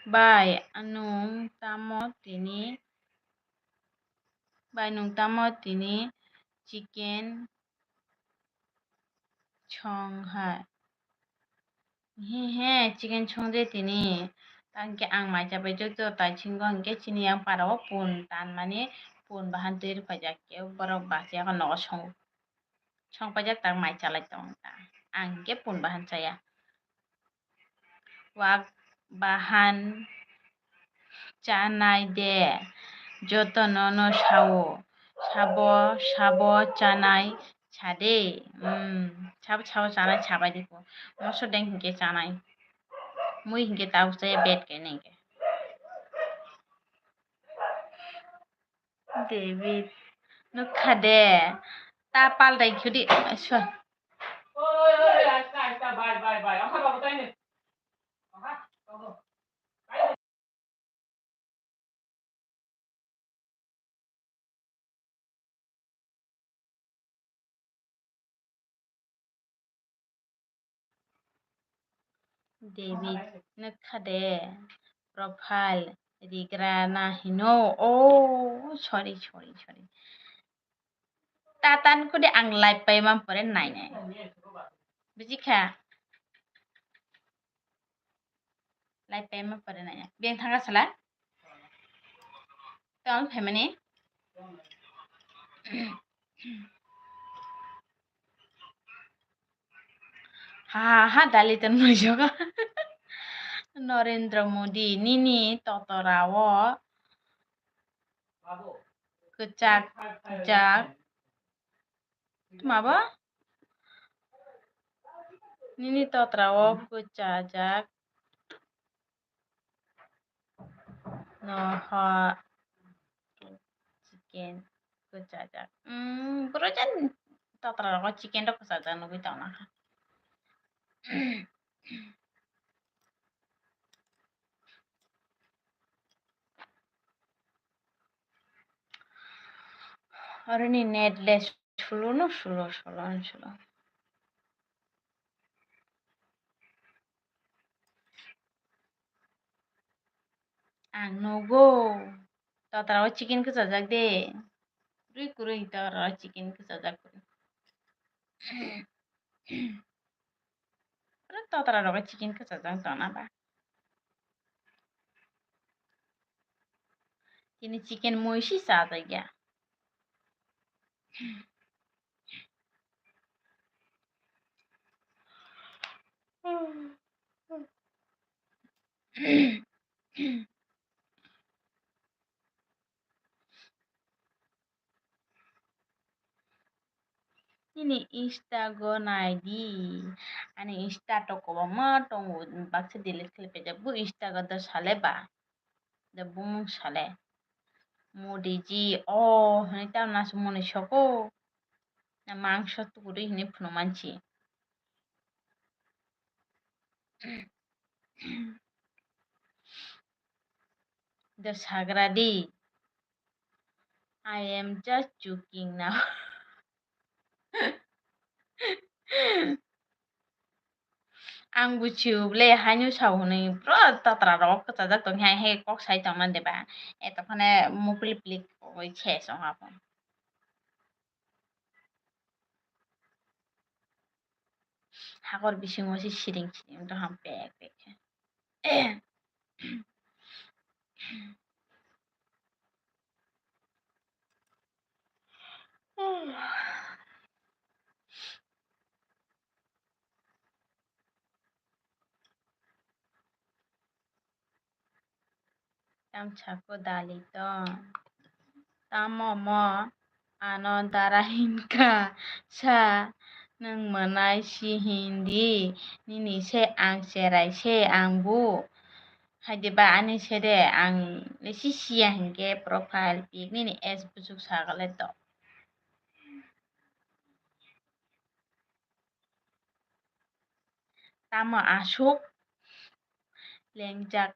Bai, anung tamo tini, bai, nung tamo tini chicken song hai. He, he, chicken song je tini. Tangke ang mai chapai joto tai chingo hingke chini yang para o pun tan mani pun bahan twi rwphaijak ke borok bachai nogo song. Song paijak tak mai chalai tong ta. Ang hingke pun bahan chaya. Wak bahan chanai de. Joto nono sao. Sabo, sabo chanai sade. Hmm. Sabo, sabo chanai sabai diko. Moso deng hingke chanai. Mui hingke tabuk chaya bed kene hingke. David, nukha de, ta paldai khudi, sorry. David nukha de profile rigra na hino. Oh, sorry, sorry, sorry. Tatan kudi ang live paima pore nai nai. Bujikha? Live paima pore nai nai. Beng thanga sala? Tol phaimani? Ha, ha, ha, dali tan mujogo. Narendra Modi, nini totorao kwchak, kwchak. Tma ba? Nini totorao kwchajak. No, ha. Chicken kwchajak. Mm, boro jan totra rogo chicken rok kwchajak nugwi tongna kha. Aroni net le slow no slow, slow no slow. Ang nugo. Totra o chicken kwchajak de. Kwrwi kwrwi totra o chicken kwchajak kwrwi. Oro totra rogo chicken kwchajak tongna ba. Tini chicken mui si chajakya. Nini Insta go nai di. Ani Insta to kwbangma tongo, baksa delete khlai paijak. Bo Insta go da sale ba? Da bumung sale? Modi ji, o hwnwi tamo nasu mwnwi soko? Na mangso tukurwi hwnwi phunu mansi? Da sagra di. I am just joking now. Ang buchio bwle haino sao hwnwi, bro, totra rok kwchajak tong hai, hai kok sai tongna de ba? Etokhone mupli plik oi khe song abo. Hakor bisingo se siring siring wngtong ham pek pek khe. Tamsako dali tong. Tamo mo ano dara hinkha sa, nwng mwnai si hindi, nini se ang cherai se ang bu. Haide ba ani sede ang lesi siya hinkhe profile pic nini S buchuk sagale to. Tamo aswk lengjak.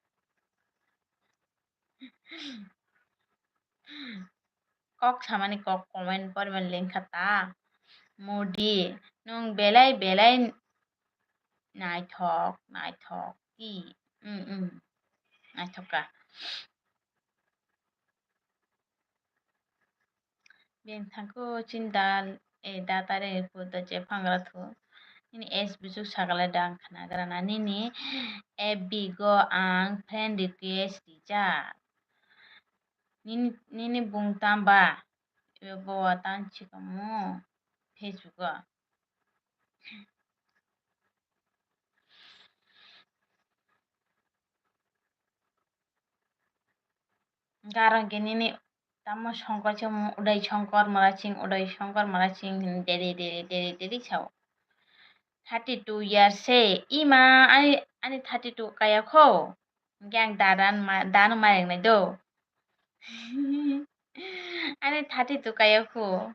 Kok samani kok comment pormani lengkha ta. Modi, nwng belai belai naithok, naithok ti. Mm, mm. Naithok kha. Beng thangko chin dal, e, da tare puto je phangra thu. Nini S buchuk sagale dang khna grana. Nini F B go ang friend request rijak. Nini, nini bung tamba? Bo tan chikamu Facebook o. Garang ke nini tamo songkor se Udai Songkor Murasing, Udai Songkor Murasing hin deri deri deri deri sao. Thirty two years se ima ani, ani thirty two kaya kho. Hingke ang dadan ma-, dano ma ringnai do. Ani thati tukayo kho.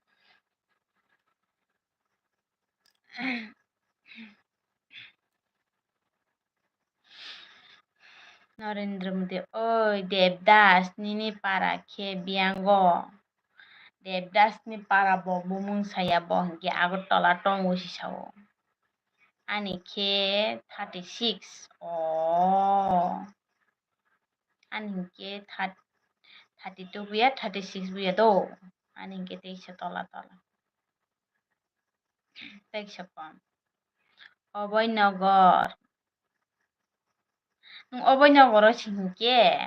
Narendra Modi, oi Devdas, nini para khe biyango. Devdas ni para bo bumung saya bo hingke Agartala tongo si sao. Ani khe thirty six. Oh. Ani hingke thirty two buya, thirty six buya do. Ani hingke teisa tola tola. Teisa kom. Oboi nogor. Nwng oboi nogoro si hingke,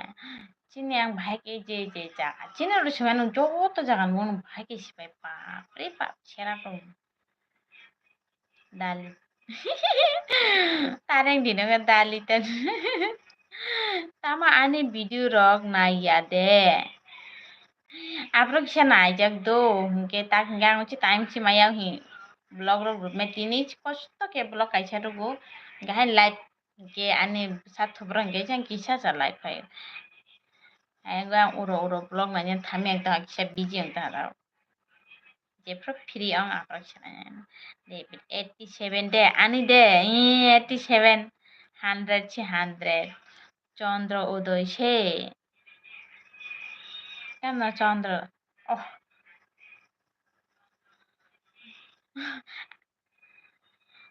chini ang bahai khe je je jaga, chini rw sima nwng joto jaga nwng bahai khe sipai, bapre bap, sera kong. Dali. Tareng dino khe dali tan. Tamo ani video rok naiya de. Aphuru kisa naijak do, hingke tak hingke ang uchi time si maya hi vlog rok rwmai tini kosto khe vlog kaisa rwgo, hingke hai live hingke ani bwsa thubro hingke jang kisa cha live phaio. Ayang ang uro uro vlog naina thami ang tong kisa busy ang tong rok. Jephru free ang aphuru kisa naina. David eighty seven de, ani de, ee, eighty seven, hundred si hundred. Chandra Udoy se. Kemno Chandra? Oh.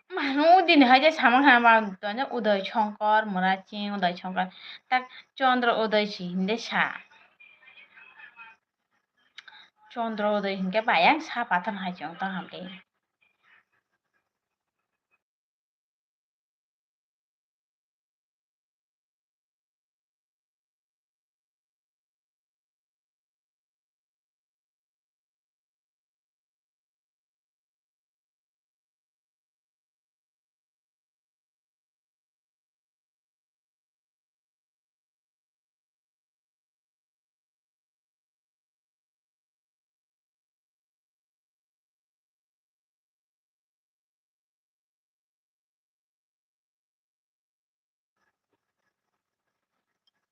Manu dini hai je samang ha ma tanya Udoy Shankar, Muraching Udoy Shankar. Tak Chandra Udoy si hinde sa. Chandra Udoy hinke bayang sa pathor hai chong tong hamde.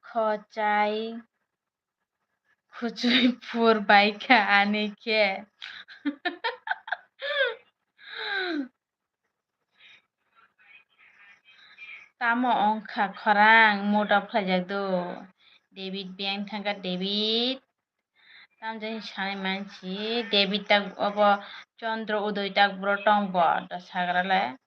Khochai khuchui phur bai kha ani khe. Tamo wngkha khorang mood off khlaijak do. David biyang thangkha David. Tamjani sanai mansi David tak obo Chandra Udoy tak bro tong bo da sagra le.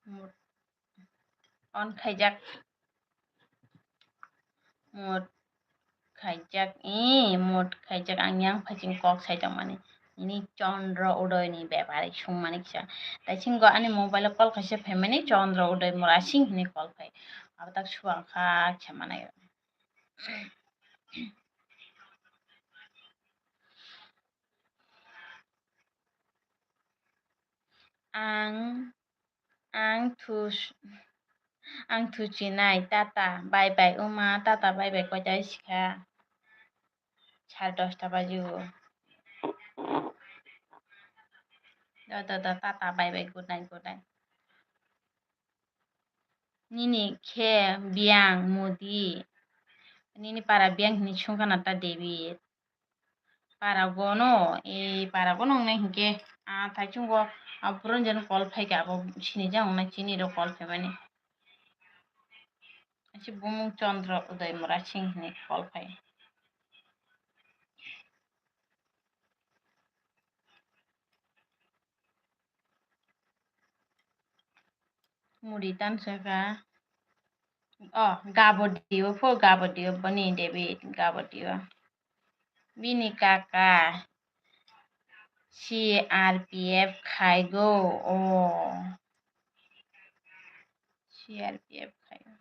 Mut on khaijak. Mut khaijak, ee, mut khaijak. Ang yang phaiching kok sai tongmani. Nini Chandra Udoy ni bepari sungmani kisa. Taisingo ani mobile o call khaisa phaimani, Chandra Udoy Murasing hini call phai. Abo tak suang kha kisa manai. Ang, ang thus-, ang thuchinai, tata, bye bye, uma, tata, bye bye, koita sikha. Sare dosta baji o. Da, da, da, tata, bye bye, good night, good night. Nini khe biyang mudi. Nini para biyang hini sungkha na ta David. Para gono, e para gono wngnai hinkhe, a thaichungo a buron jani call phaikha, abo sinijak wngnai chini rok call phaimani. Asi bumung Chandra Uday Murasing hini call phai. Muri tansaka. Oh, gabo dio pho, gabo dio boni David, gabo dio. Bini kaka C R P F khaigo. Oh. C R P F khaigo.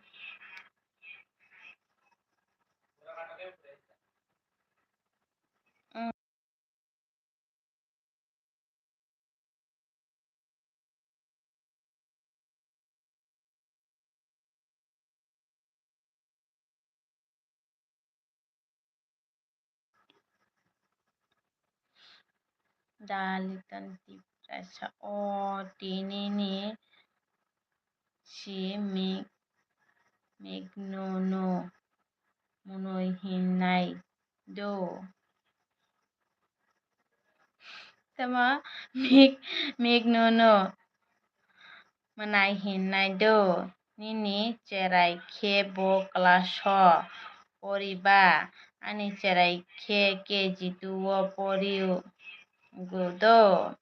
Dalitan Tiprasa o tinini si mik, mik nono munoi hinnai do. Tama mik, mik nono mwnai hinnai do. Nini cherai khe bo class o poriba, ani cherai khe K G two o pori go do.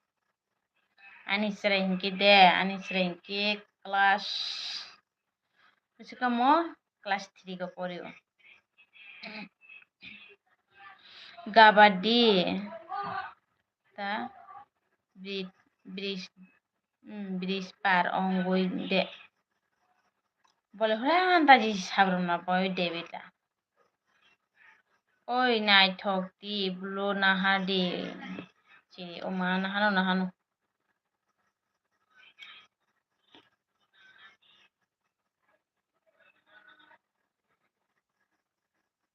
Ani cherai hinkhe de, ani cherai hinkhe class, bwswkamo class three o porio. Gabadi ta bri-, bris-, hmm, bridge par ongwi de. Bole hora anta ji sabrumna boi David ta. Oi naithok di, bwlo naha di. Chini oma nahano, nahano.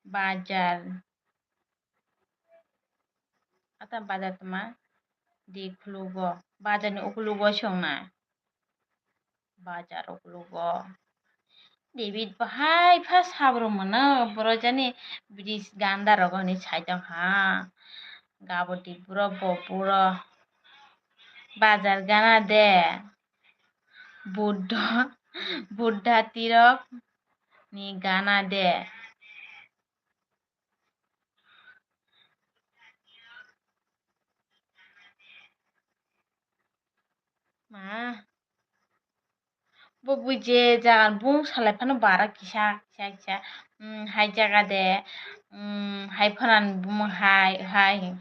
Bajar. Ata bajar tama di khulugo. Bajar ni ukulugo songna. Bajar ukulugo. David bahai pha sabro mano, boro jani bridge ganda rogo hinwi saitong ha. Gabodi buro bo buro. Bajar gana de. Buddha, Buddha tirok ni gana de. Ma. Bo bui je jaga bung salai phano bara kisa, kisa, kisa. Hmm, hai jaga de, hmm, hai phanan bumung hai, hai.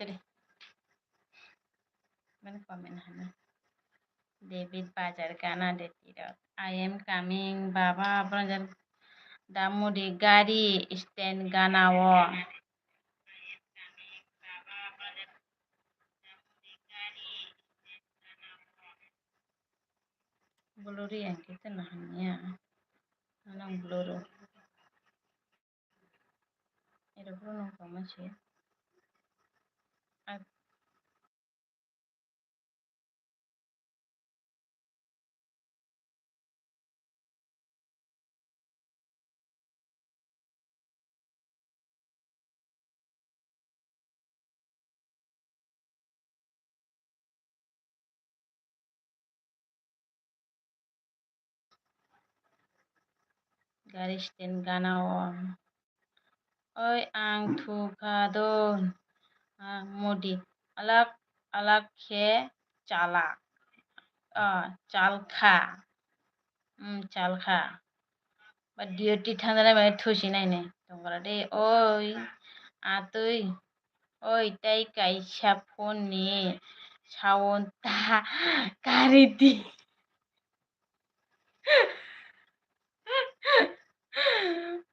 Tiri. Mane comment hana. David Bajar gana de tirok. I am coming, baba, bronjan damudi gari stand gana o. Bolori ang khe tena hamya. Anang boloro. Pero bro no tongma se. Ak- Gari stand gana o. Oi, ang thukha do. Ah, modi. Alak, alak khe chala. Ah, chalkha. Hmm, chalkha. Ba duty thangjanai bai thusi nainai. Tongra de. Oi, atwi. Oi, tai kaisa phone ni sound ta kari di.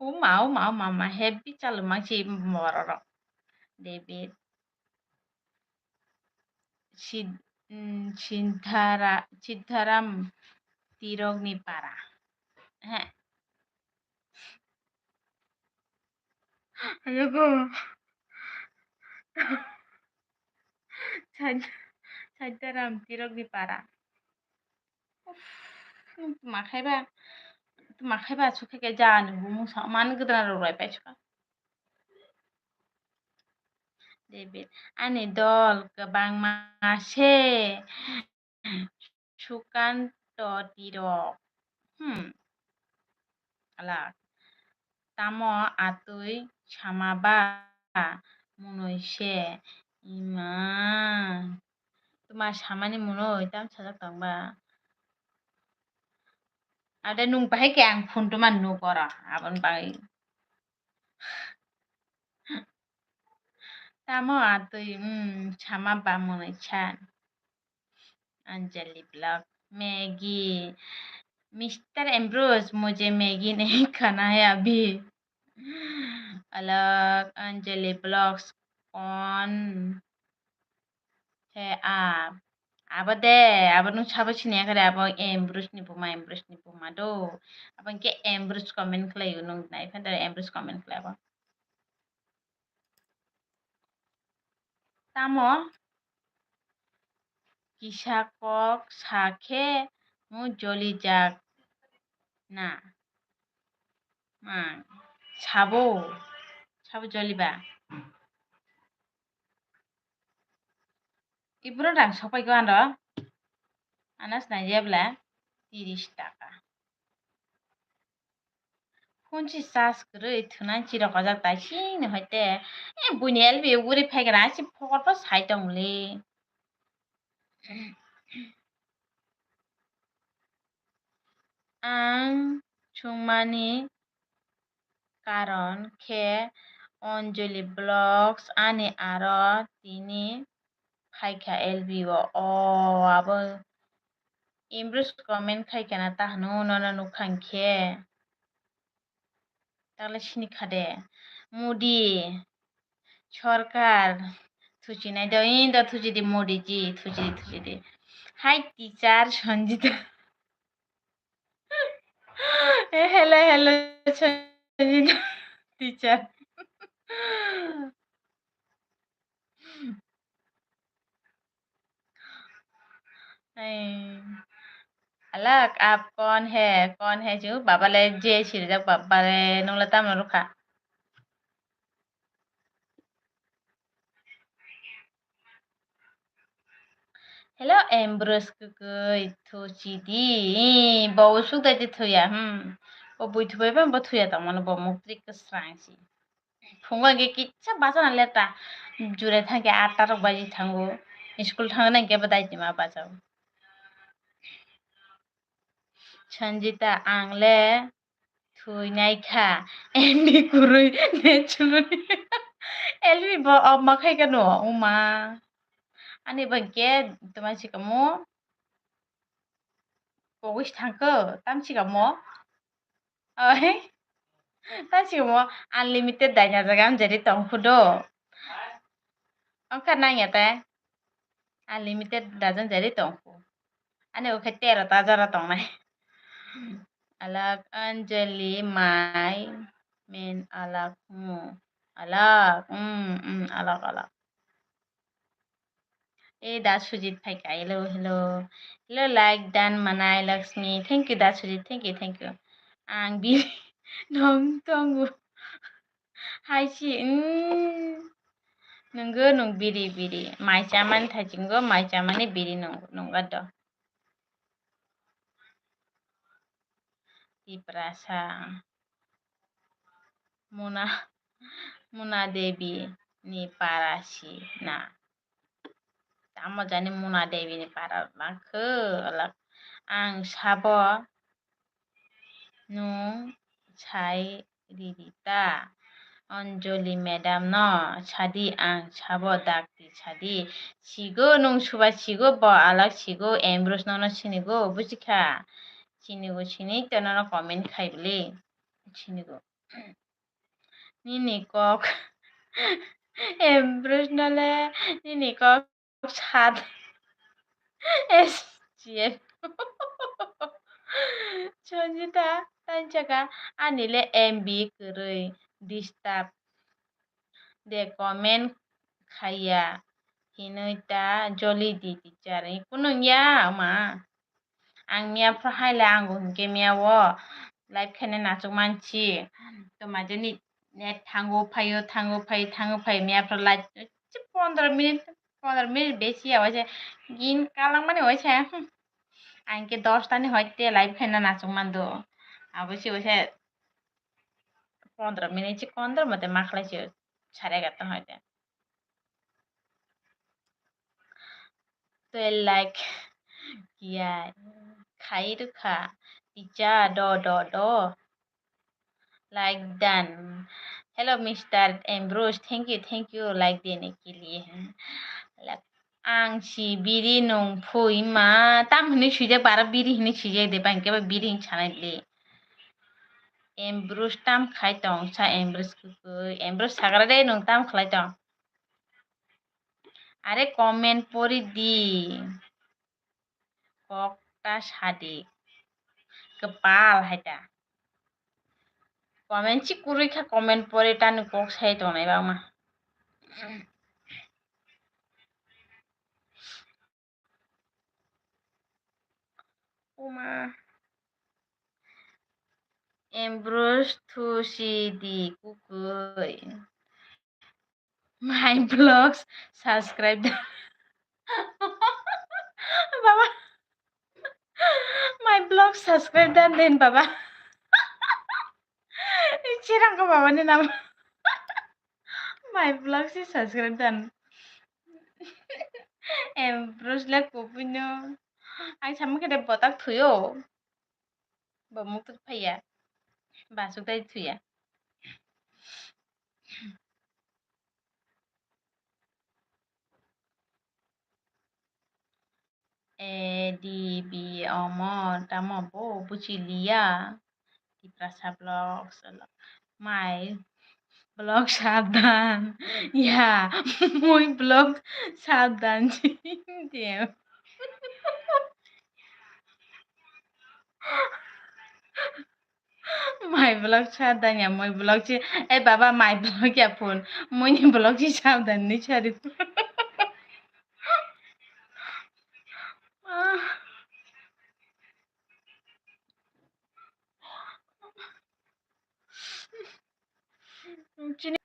Uma, uma, uma, uma, heavy chalo mangsi borok. David. Sid-, mm, Sidhara-, Sidharam Tirokni para. He. Ayogo. Sad-, Sidharam Tirokni para. Uff, nwng tuma khaiba, tuma khaiba aswk khe khe jani bumung sa man gwdra rw bai paisukha. David, ani dol kwbangma se Sukanto Tirok. Hmm. Ala. Tamo atwi sama ba munoi se ima. Tuma samani munoi tam sajak tong ba. Ade nung bahai ke ang phuntu man nuk oro aboni bagwi. Tamo atwi, hmm, sama ba munoi san. Anjali Vlog, Maggie, Mister Ambrose, mujhe Maggie nahi khana hai abhi. Alak Anjali Vlogs on he aap. Abo de, abo nwng sabo siniya kare, abo Ambrose ni buma, Ambrose ni buma do. Abo hwnkhe Ambrose comment khlai o, nwng nai phan da Ambrose comment khlai abo. Tamo kisa kok sa khe mu jolijak na. Ma, sabo, sabo joliba. Ibro rang sopai ko ano. Anas nai jebla tiris taka. Phone si charge kwrwi thwnai chirok ojak tai sini hoite. E buini L B uguri phaigra si phokor to sai tongli. Ang chungmani karon khe Anjali Vlogs ani aro tini phaikha L B o. O abo Ambrose comment khaikha na ta hwnwi nono nukha hinkhe. Takle sini kha de. Modi sorkar thuchinai do, indo thuchidi Modi ji, thuchidi, thuchidi. Hai teacher Sanjita. Eh, hello, hello, Sanjita teacher. Ai. Alak, aap kaun hai, kaun hai chu? Baba le je sirijak, baba le nung le tamo rwkha. Hello, Ambrose kwkwi, thuchidi. Bo usuk dai de thuya, hmm. Bo bui thubai ba bo thuya tongmani, bo muk trik kwsrang si. Phungo hwnkhe kisa bachana leta. Jure thangkhe atta rok baji thango. School thangna hwnkhe bo daitima bachao. Sanjita, ang le thwinai kha. M B kwrwi naturally. L B bo omo khai khe no, uma. Ani bo hwnkhe tuma sikamo. Pogwi thangkho, tam sikamo. Oi. Tam sikamo unlimited daina jaga amjari tongkhu do. Ongkha nangya te. Unlimited dajan jari tongkhu. Ani bo khe tero ta jora tongnai. Alak Anjali mai men alak mu. Alak, mm, mm, alak, alak. Eh, Da Sujit phaikha. Hello, hello. Hello, like done manai Lakshmi. Thank you, Da Sujit. Thank you, thank you. Ang biri nong tongo. Hai si, mm. Nunggo nung biri, biri. Mai chamani thaichungo, mai chamani biri nung, nungga do. Tiprasa. Muna, Muna Devi ni para si na. Tamo jani Muna Devi ni para na khe, alak. Ang sabo nung sai riri ta. Anjali madam no sadi, ang sabo dakti sadi. Sigo nung suba sigo bo alak sigo Ambrose nono sinigo bujikha. Sinigo sini te nono comment khai bili. Sinigo. Nini kok. Ambrose nole nini kok. Sad. S G F. Sanjita, tanchaka, ani le M B kwrwi, disturb. De comment khaiya, hinwi ta joli di teacher. Kunung ya ma. Ang miya phro hai le ango hinkhe miya o live khaina nachuk mansi. To majani net thango phaio, thango phai, thango phai miya phro live pondro minute, pondro minute besi ya waisa gin kalang mani waisa, hmm. Ang khe dos tani hoite live khaina nachuk mando. Abo se waisa pondro minute si pondro mate makhlai se sare egarta hoite. Tei like kiya khai rwkha, teacher do do do. Like done. Hello, Mister Ambrose. Thank you, thank you. Like dene ke liye hai. Like, ang si biri nung phui ma. Tam hini sujak bara biri hini sujak de bang keba biri hin sanai le. Ambrose tam khai tong sa Ambrose kukui. Ambrose sagra de nung tam khlai tong. Are comment pori di. Kokta sadi. Kepal hai ta. Comment si kurui kha comment pori tani kok sai tongnai bangma. Uma. Ambrose thusi di kukui. My vlogs subscribe dan. Baba. My vlogs subscribe dan din baba. Chirang ko baba ni nama. My vlogs si subscribe dan. Ambrose le kupuino. Ang sama kede botak thuyo. Bo muk twi phaiya. Basuk tai thuya. A D B omo tamo bo buchi liya. Tiprasa vlogs. My vlog sabdan. Ya, mui vlog sabdan. Damn. My vlog sabdan ya, mui vlog si. Eh, baba, my vlog ya phone. Mui ni vlog si sabdan ni sari. Ah. Chini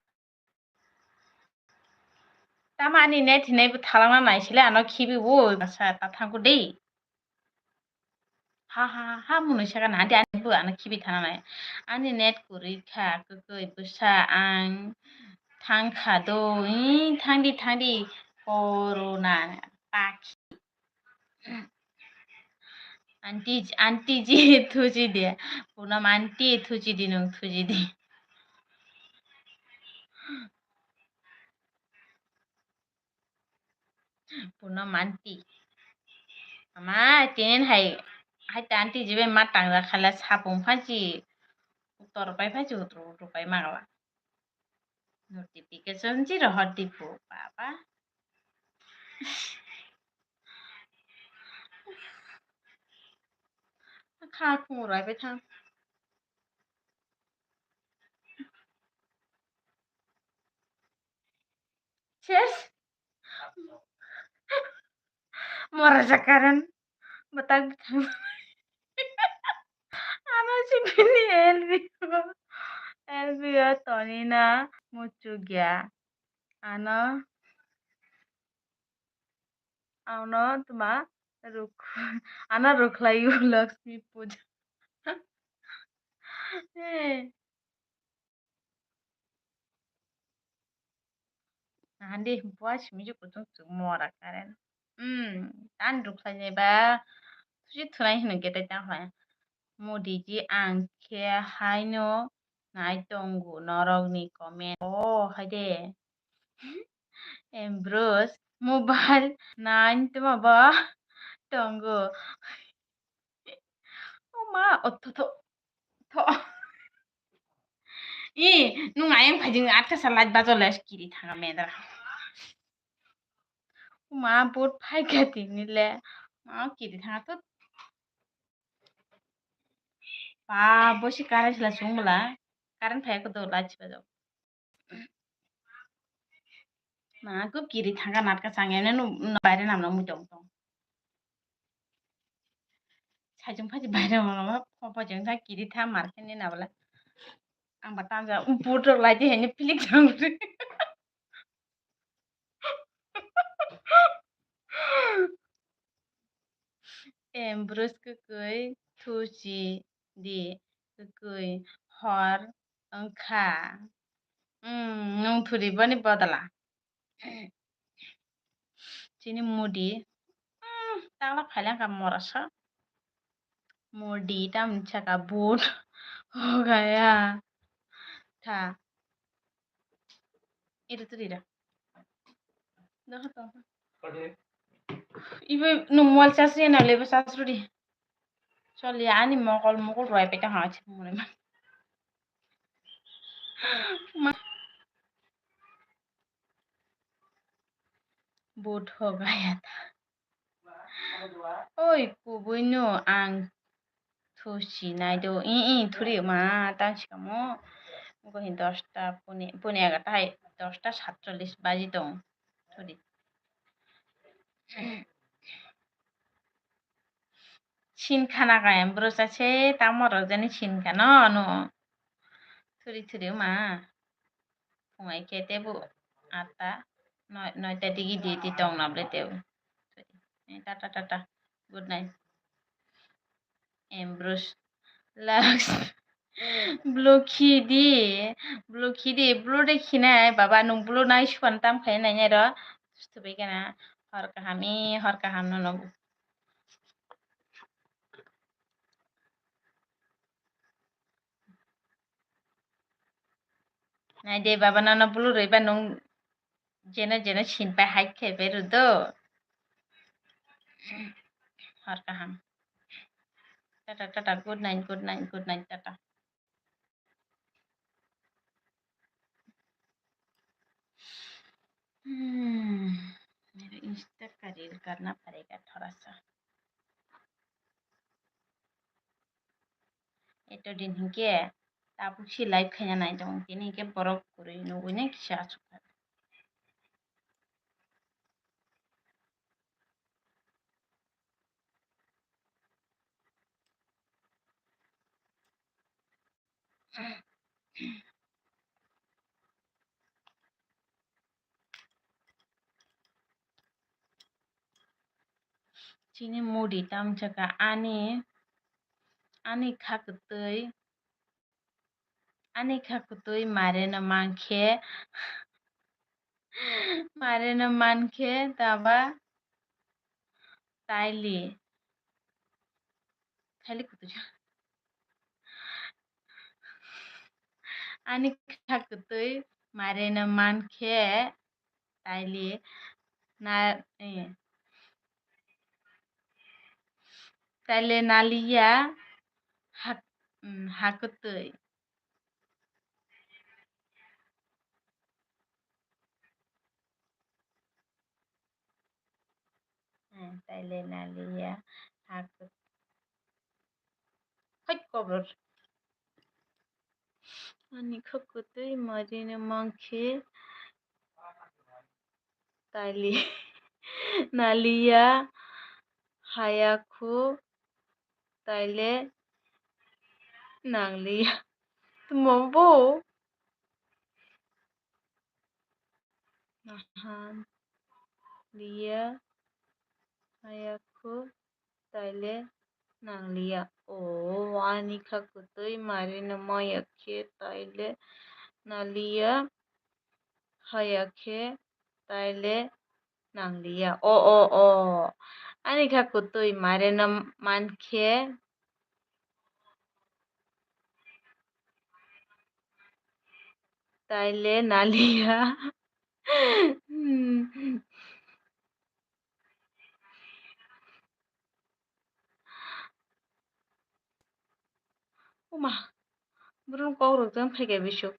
Tamo ani net hinai bo thalangna naisile ano khibi bo masa ta thangkho de. Ha ha ha munui saka na adi ani bo ano khibi thana nai. Ani net kwrwi kha kwkwi bwsa ang thangkha do. Ih, thangdi thangdi corona pakhi. Aunty, aunty ji thuji de. Punam aunty thuji di nung thuji di. Punam aunty. Ama tinin hai, hai ta aunty jibe ma tangja khala sapung phaji. Utor pai phaji utro utro pai magala. Notification zero hor di bo, baba. Kha khungu rai bai thang. Ses. Mora jakaran. Batak bithang. Ano si bini L B O. L B O Tonina muchugya. Ano, ano tuma ruk-, ano rukhlaio Lakshmi puja. Hey. Nahandi buai simi je kutung chuk mora karen. Hmm, tan rukhlai nai ba. Thusi thunai hino gete tang khlai. Modi ji ang khe haino nai tongo norokni comment. Oh, hai de. Ambrose, mobile nine tuma ba tongo. O ma, o tho, tho, tho. I, nung ayang phai jing atka sa light bajo le kiri thanga medra. O ma, boat phai ka tini le. Ma, kiri thanga to. Ba, bo si current sila sung bwla. Current phai ko do light si bajo. Ma, ko kiri thangka natka chang, emne no, no baire namna mui tong tong. Sajung phaji baire namna, pho pho jeng sa kiri tha market ni nabla. Ang ba tanja, um, photo lai di hene pilik jang. Ambrose kwkwi thusi di, kwkwi hor wngkha. Hmm, nwng thuri boni bodala. Chini Modi, hmm, takla phailangkha morasa. Modi tamni saka vote hogaya tha. Iri tiri ra. Ibo nung mobile charge riya na lebo charge rudi. Choli ani mokol mokol roi peta ha chhe mone ma. Ma. Vote hogaya tha. Oi, kubui no ang thusi nai do. I, i, thuri ma, tang sikamo. Gohi dosta puni, puni aga tai dosta satchollis baji tong. Thuri. Sin khana kaya, bwrwsa se tamo rok jani sin khana, ano. Thuri, thuri ma. Phungai khe tebo atta, noi, noita digi duty tong nable tebo. Eh, tata, tata. Good night. Ambrose. Lux. Blue khidi. Blue khidi. Blue de khinai. Baba, nung blue nai suan tam khai nai nai ro. Thubai kana. Hor kaham, eh, hor kaham no no. Nai de baba, nono blue rwi ba nung jeno jeno sin pai hai khe bai rw do. Hor kaham. Tata, tata, good night, good night, good night, tata. Hmm, mere Insta ka reel karna padega thoda sa. Eto din hinkhe tabuk si live khaina nai tongo, tini hinkhe borok kwrwi nugui nai kisa achukha. Chini Modi tamsaka ani, ani kha kwtwi, ani kha kwtwi mareno mankhe, mareno mankhe taba taili. Thailik kwtwi. Ani kha kwtwi mareno mankhe taili na, eh, taile naliya ha, mm, ha kwtwi. Hmm, taile naliya ha kwt-, hai kobror. Ani kha kwtwi marino mankhe. Taili, naliya, hayakhu, taile nangliya. Tamo bo? Nahan liya, hayakhu, taile nangliya. O, ani kha kwtwi, marino maya khe, taile naliya, haya khe, taile nangliya. O, o, o. Ani kha kwtwi, marino man khe, taile naliya. Hmm. Uma, brum kok rok jang phaikha bisuk.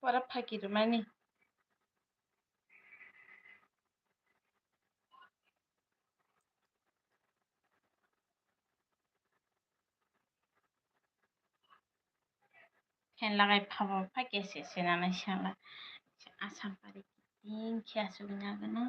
Pora phaki rwmani. Phen lagai phabo phai kese se nanai sala. Asam pari kiting khe asugna gana.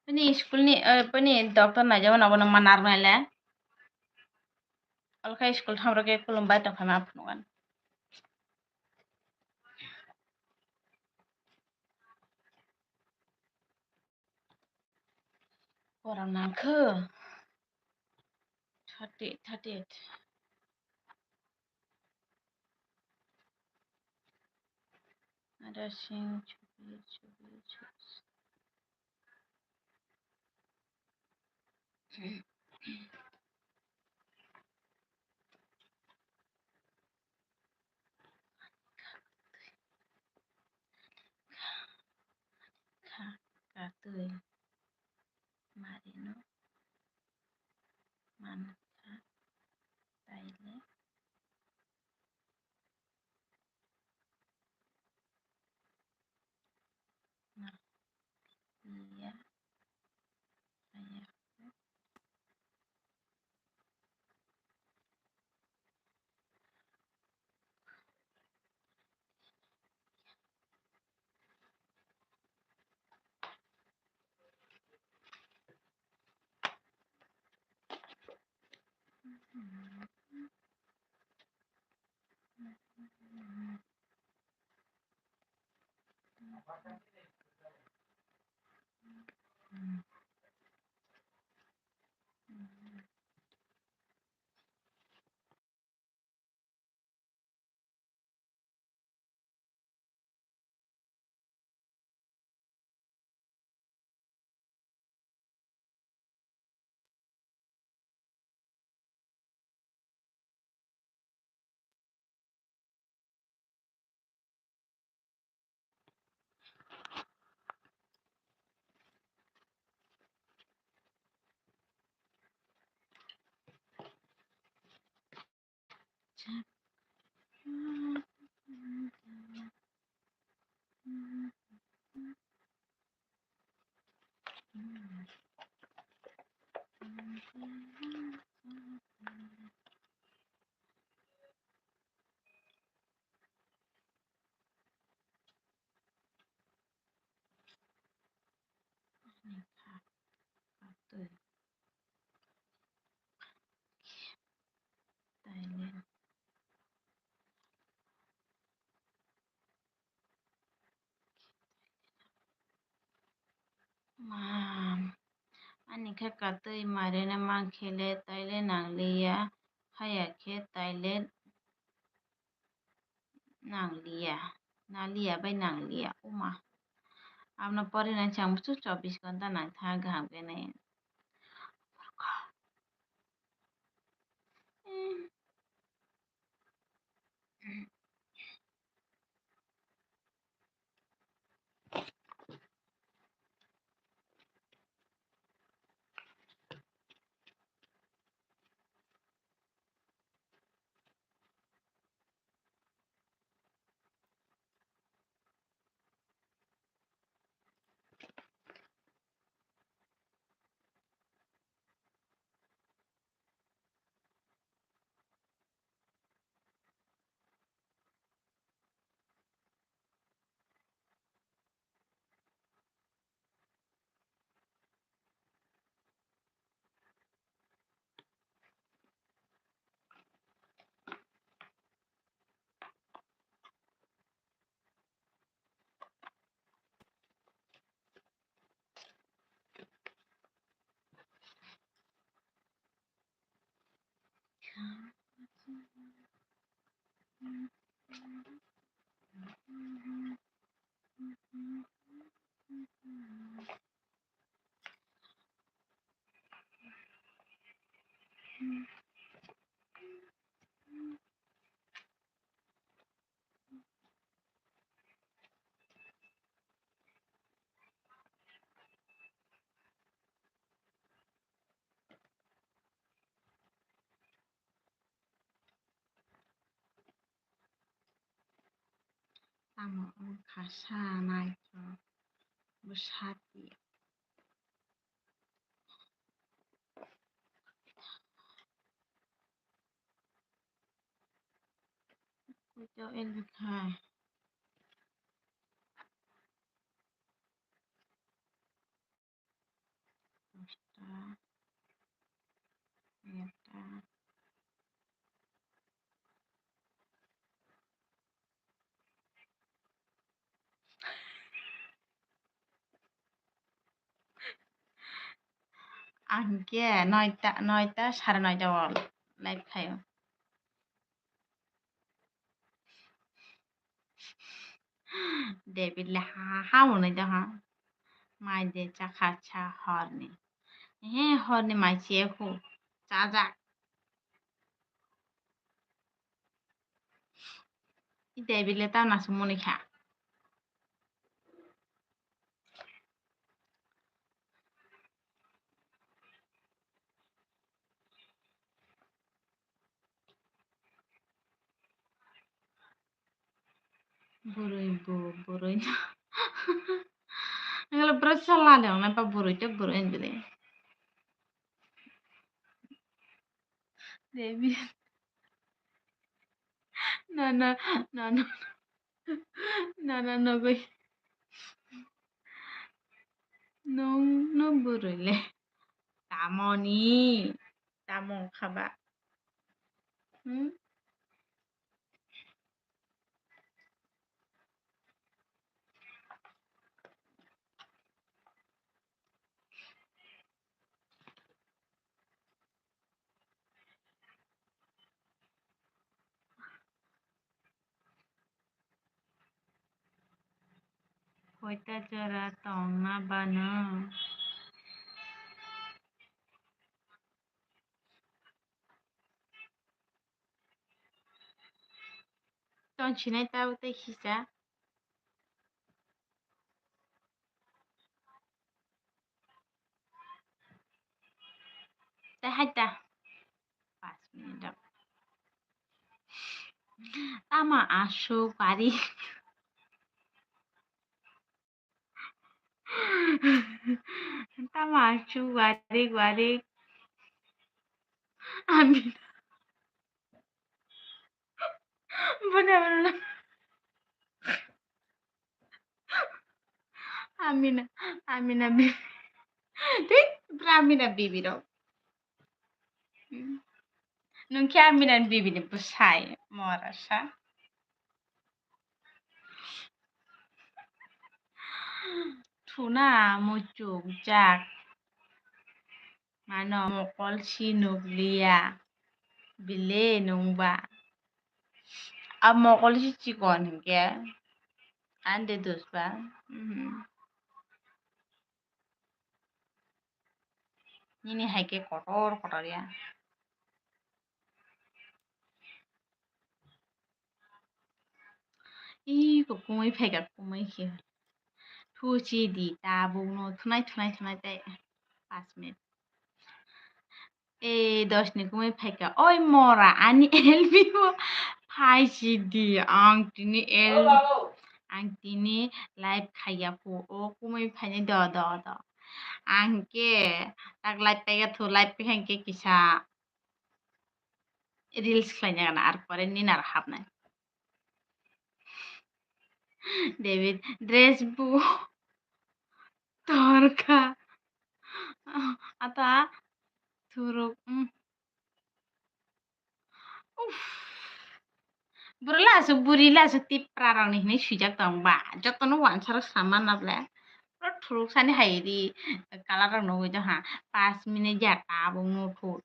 Bini school ni, eh, bini doctor naijama nabo nang ma narwknai le. Alkha school thamrok ke khulumbai tongkha ma phunukgan. Borok nangkhe thirty, thirty-eight. Ada sing chubi, chubi, chubi. Kha, kha twi marino mankha, taile na iya, iya. khe katwi mairwina mankhe le taile nangliya, haya khe taile nangliya, naliya bai nangliya, uma. Abno porinani chwng busu chobbish ghonta nangtha kaham khe nai. Tamo wngkha sa naithok bwsati. Koito el bwkhai. Dosta, egarta. Ang khe noita, noita, sare noita o live khaio. David le ha ha hwnwi do ha. Mai de chakha cha horni. He horni mai se khu chajak. I David le tamo nasu muni kha. Bwrwi bo, bwrwi no. Nangla bwrwi sala de wngnai ba bwrwi tei bwrwi hinwi de. Devi. Nono, nono, nono nugwi. Nwng no bwrwi le. Tamoni, tamo wngkha ba? Hmm? Koita jora tongna bano? Ton sinai tabuk tei khisa. Tei hai ta. Pas minute rok. Tamo aswk gari. Tamo aswk gari gari. Ami. Bono bono. Amina, Amina bibi. Tei, pura Amina bibi rok. Hmm. Nwng khe Amina ni bibi ni bwsai, morasa. Thuna muchuk jak. Mano mokol si nukliya. Bile nungba. A mokol si chikon hinkhe. Ande dusba. Mhm. Nini hai khe kotor kotor ya. Ih, ko kumui phaikha, kumui khe. Thuchi di, tabukno thunai, thunai, thunai tei. Paanch minute. E, dos ni kumui phaikha. Oi mora, ani L B o phai si di. Ang tini L, ang tini live khaiya phu. O kumui phainai do, do, do. Ang khe tak live paikha thu, live paikha khe kisa reels khlaina gana ar pore nini aro hapnai. David, dress bu torkha. Ata thuruk, mm. Uff. Bwrwi la aswk, bwrwi la aswk, Tipra rokni hinwi swijak tong ba. Jotono wansarok sama na ble. Pura thuruk sani hai ri, colour rok nugwi tong ha. Paanch minute ya tabuk nukhu.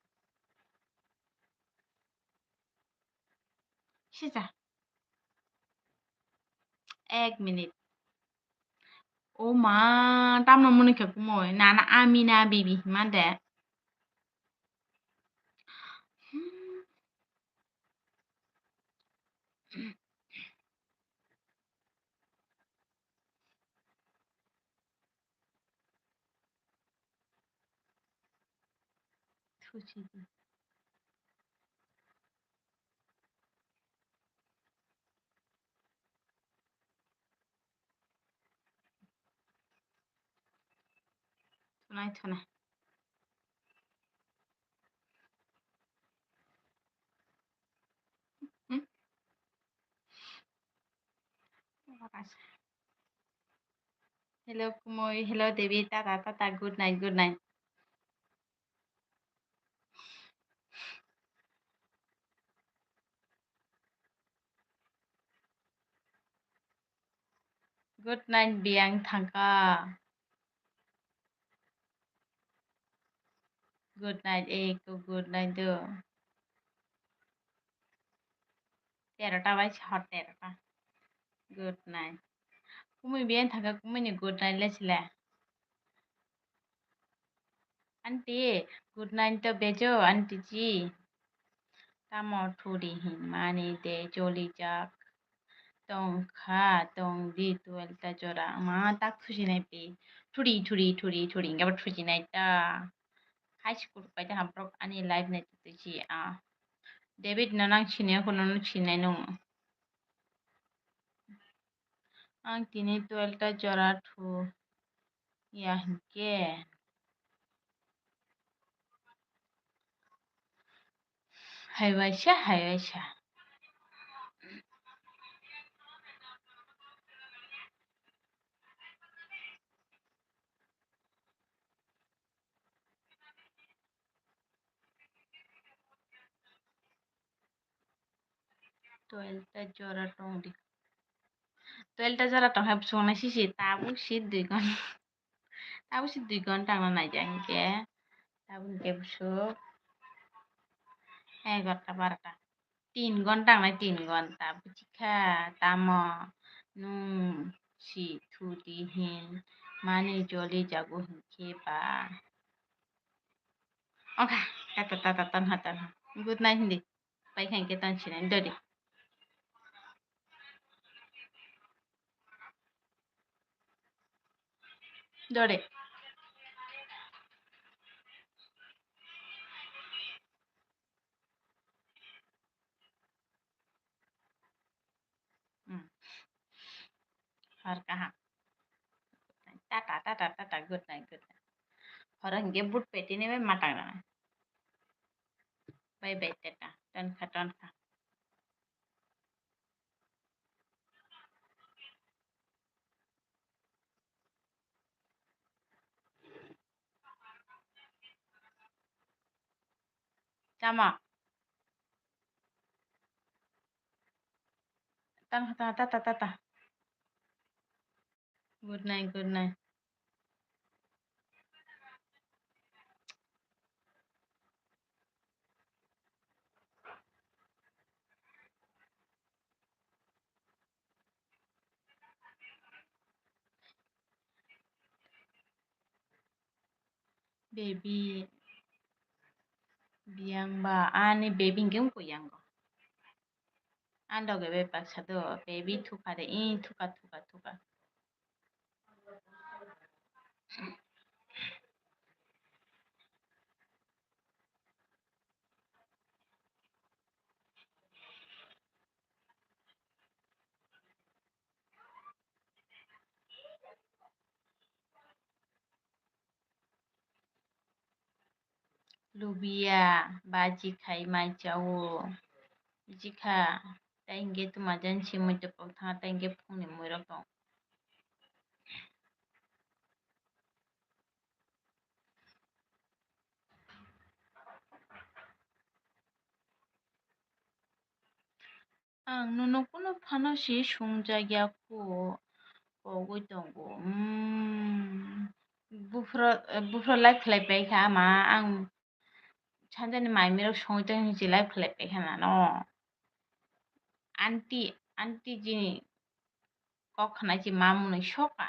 Sisa. Ek minute. O ma, tamno mwnwi khe kumui. Nana Amina bibi hima de. Thuchi di. Thunai, thunai. Hmm? Hello, Kumui. Hello, Devi. Tata, tata. Good night, good night. Good night, Biang Thangka. Good night, eh, good night do. Terota bai hor terota. Good night. Kumui Biang Thangka, kumui ni good night le sile. Aunty, good night to bejo, aunty ji. Tamo thuri hinmani de jolijak. Tongkha, tongdi, twelve ta jora. Ma tak thusinai pi. Thuri, thuri, thuri, thuri. Hingke bo thusinai ta. Hai se kutuk pai ta hamprok ani live nai twi si a. David no nang sinai, kono no sinai nung. Ang tini twelve ta jora thu ya hinkhe. Hai waisa, hai waisa. Twelve ta jora tong di. Twelve ta jora tong hai bwswk nai sisi tabuk si dui ghonta. Tabuk si dui ghonta no naijak hinkhe. Tabuk hinkhe bwswk egarta barota. Tin ghonta wngnai, tin ghonta. Buchikha tamo nwng si thudi hin mani joli jago hinkhe ba. Oka, tata, tata, tanha, tanha. Good night hindi. Pai khain ke tan sinai, dori. Dori. Hmm. Hor kaham. Tata, tata, tata, good night, good night. Horo hinkhe but peti ni bai matang rana. Bye bye, tata. Tonkha, tonkha. Tama. Tang, tang, tata, tata. Good night, good night. Baby. Biyang ba ani baby hingke wngkha yango. Ang doge bai baksa do, baby thukha de, ih, thukha, thukha, thukha. Lubiya, baji khai mai chao. Jikha, tai hingke tuma jan si mui topok tha, tai hingke phungni mui rok tong. Ang nono kunu phano si sungjakya kho, kogwi tongo. Umm, buphuru, buphuru live khlai paikha ama, ang sanjani mai mirok songwi tong hinwi live khlai paikha nano. Aunty, aunty jini kok khna chi ma mwnwi soka.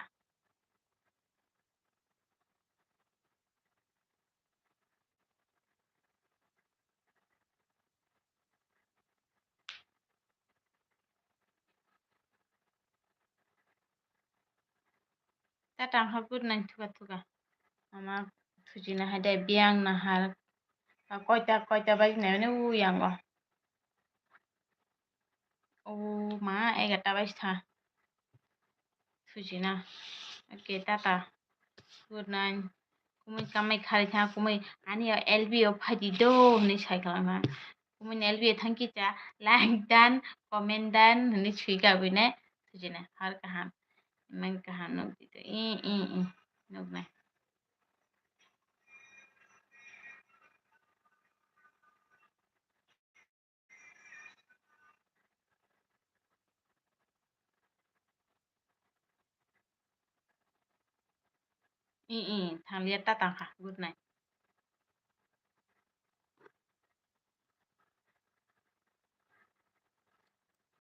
Ta tang kha good night thuka thuka. Ama thujina hai de biyang nahar. Koita, koita baji nai mani u yango. O ma, egarta baji tha. Thujina. Okay, tata. Good night. Kumui kamai khari tha, kumui ani o L B o phaidi do hinui sai kha langkha. Kumui ni L B o thang kisa like dan, comment dan hinui sui kabui nai. Thujina, har kaham. Imang kaham nuk di to. I, i, i. Nuk nai. I, i, thang liya ta tang kha. Good night.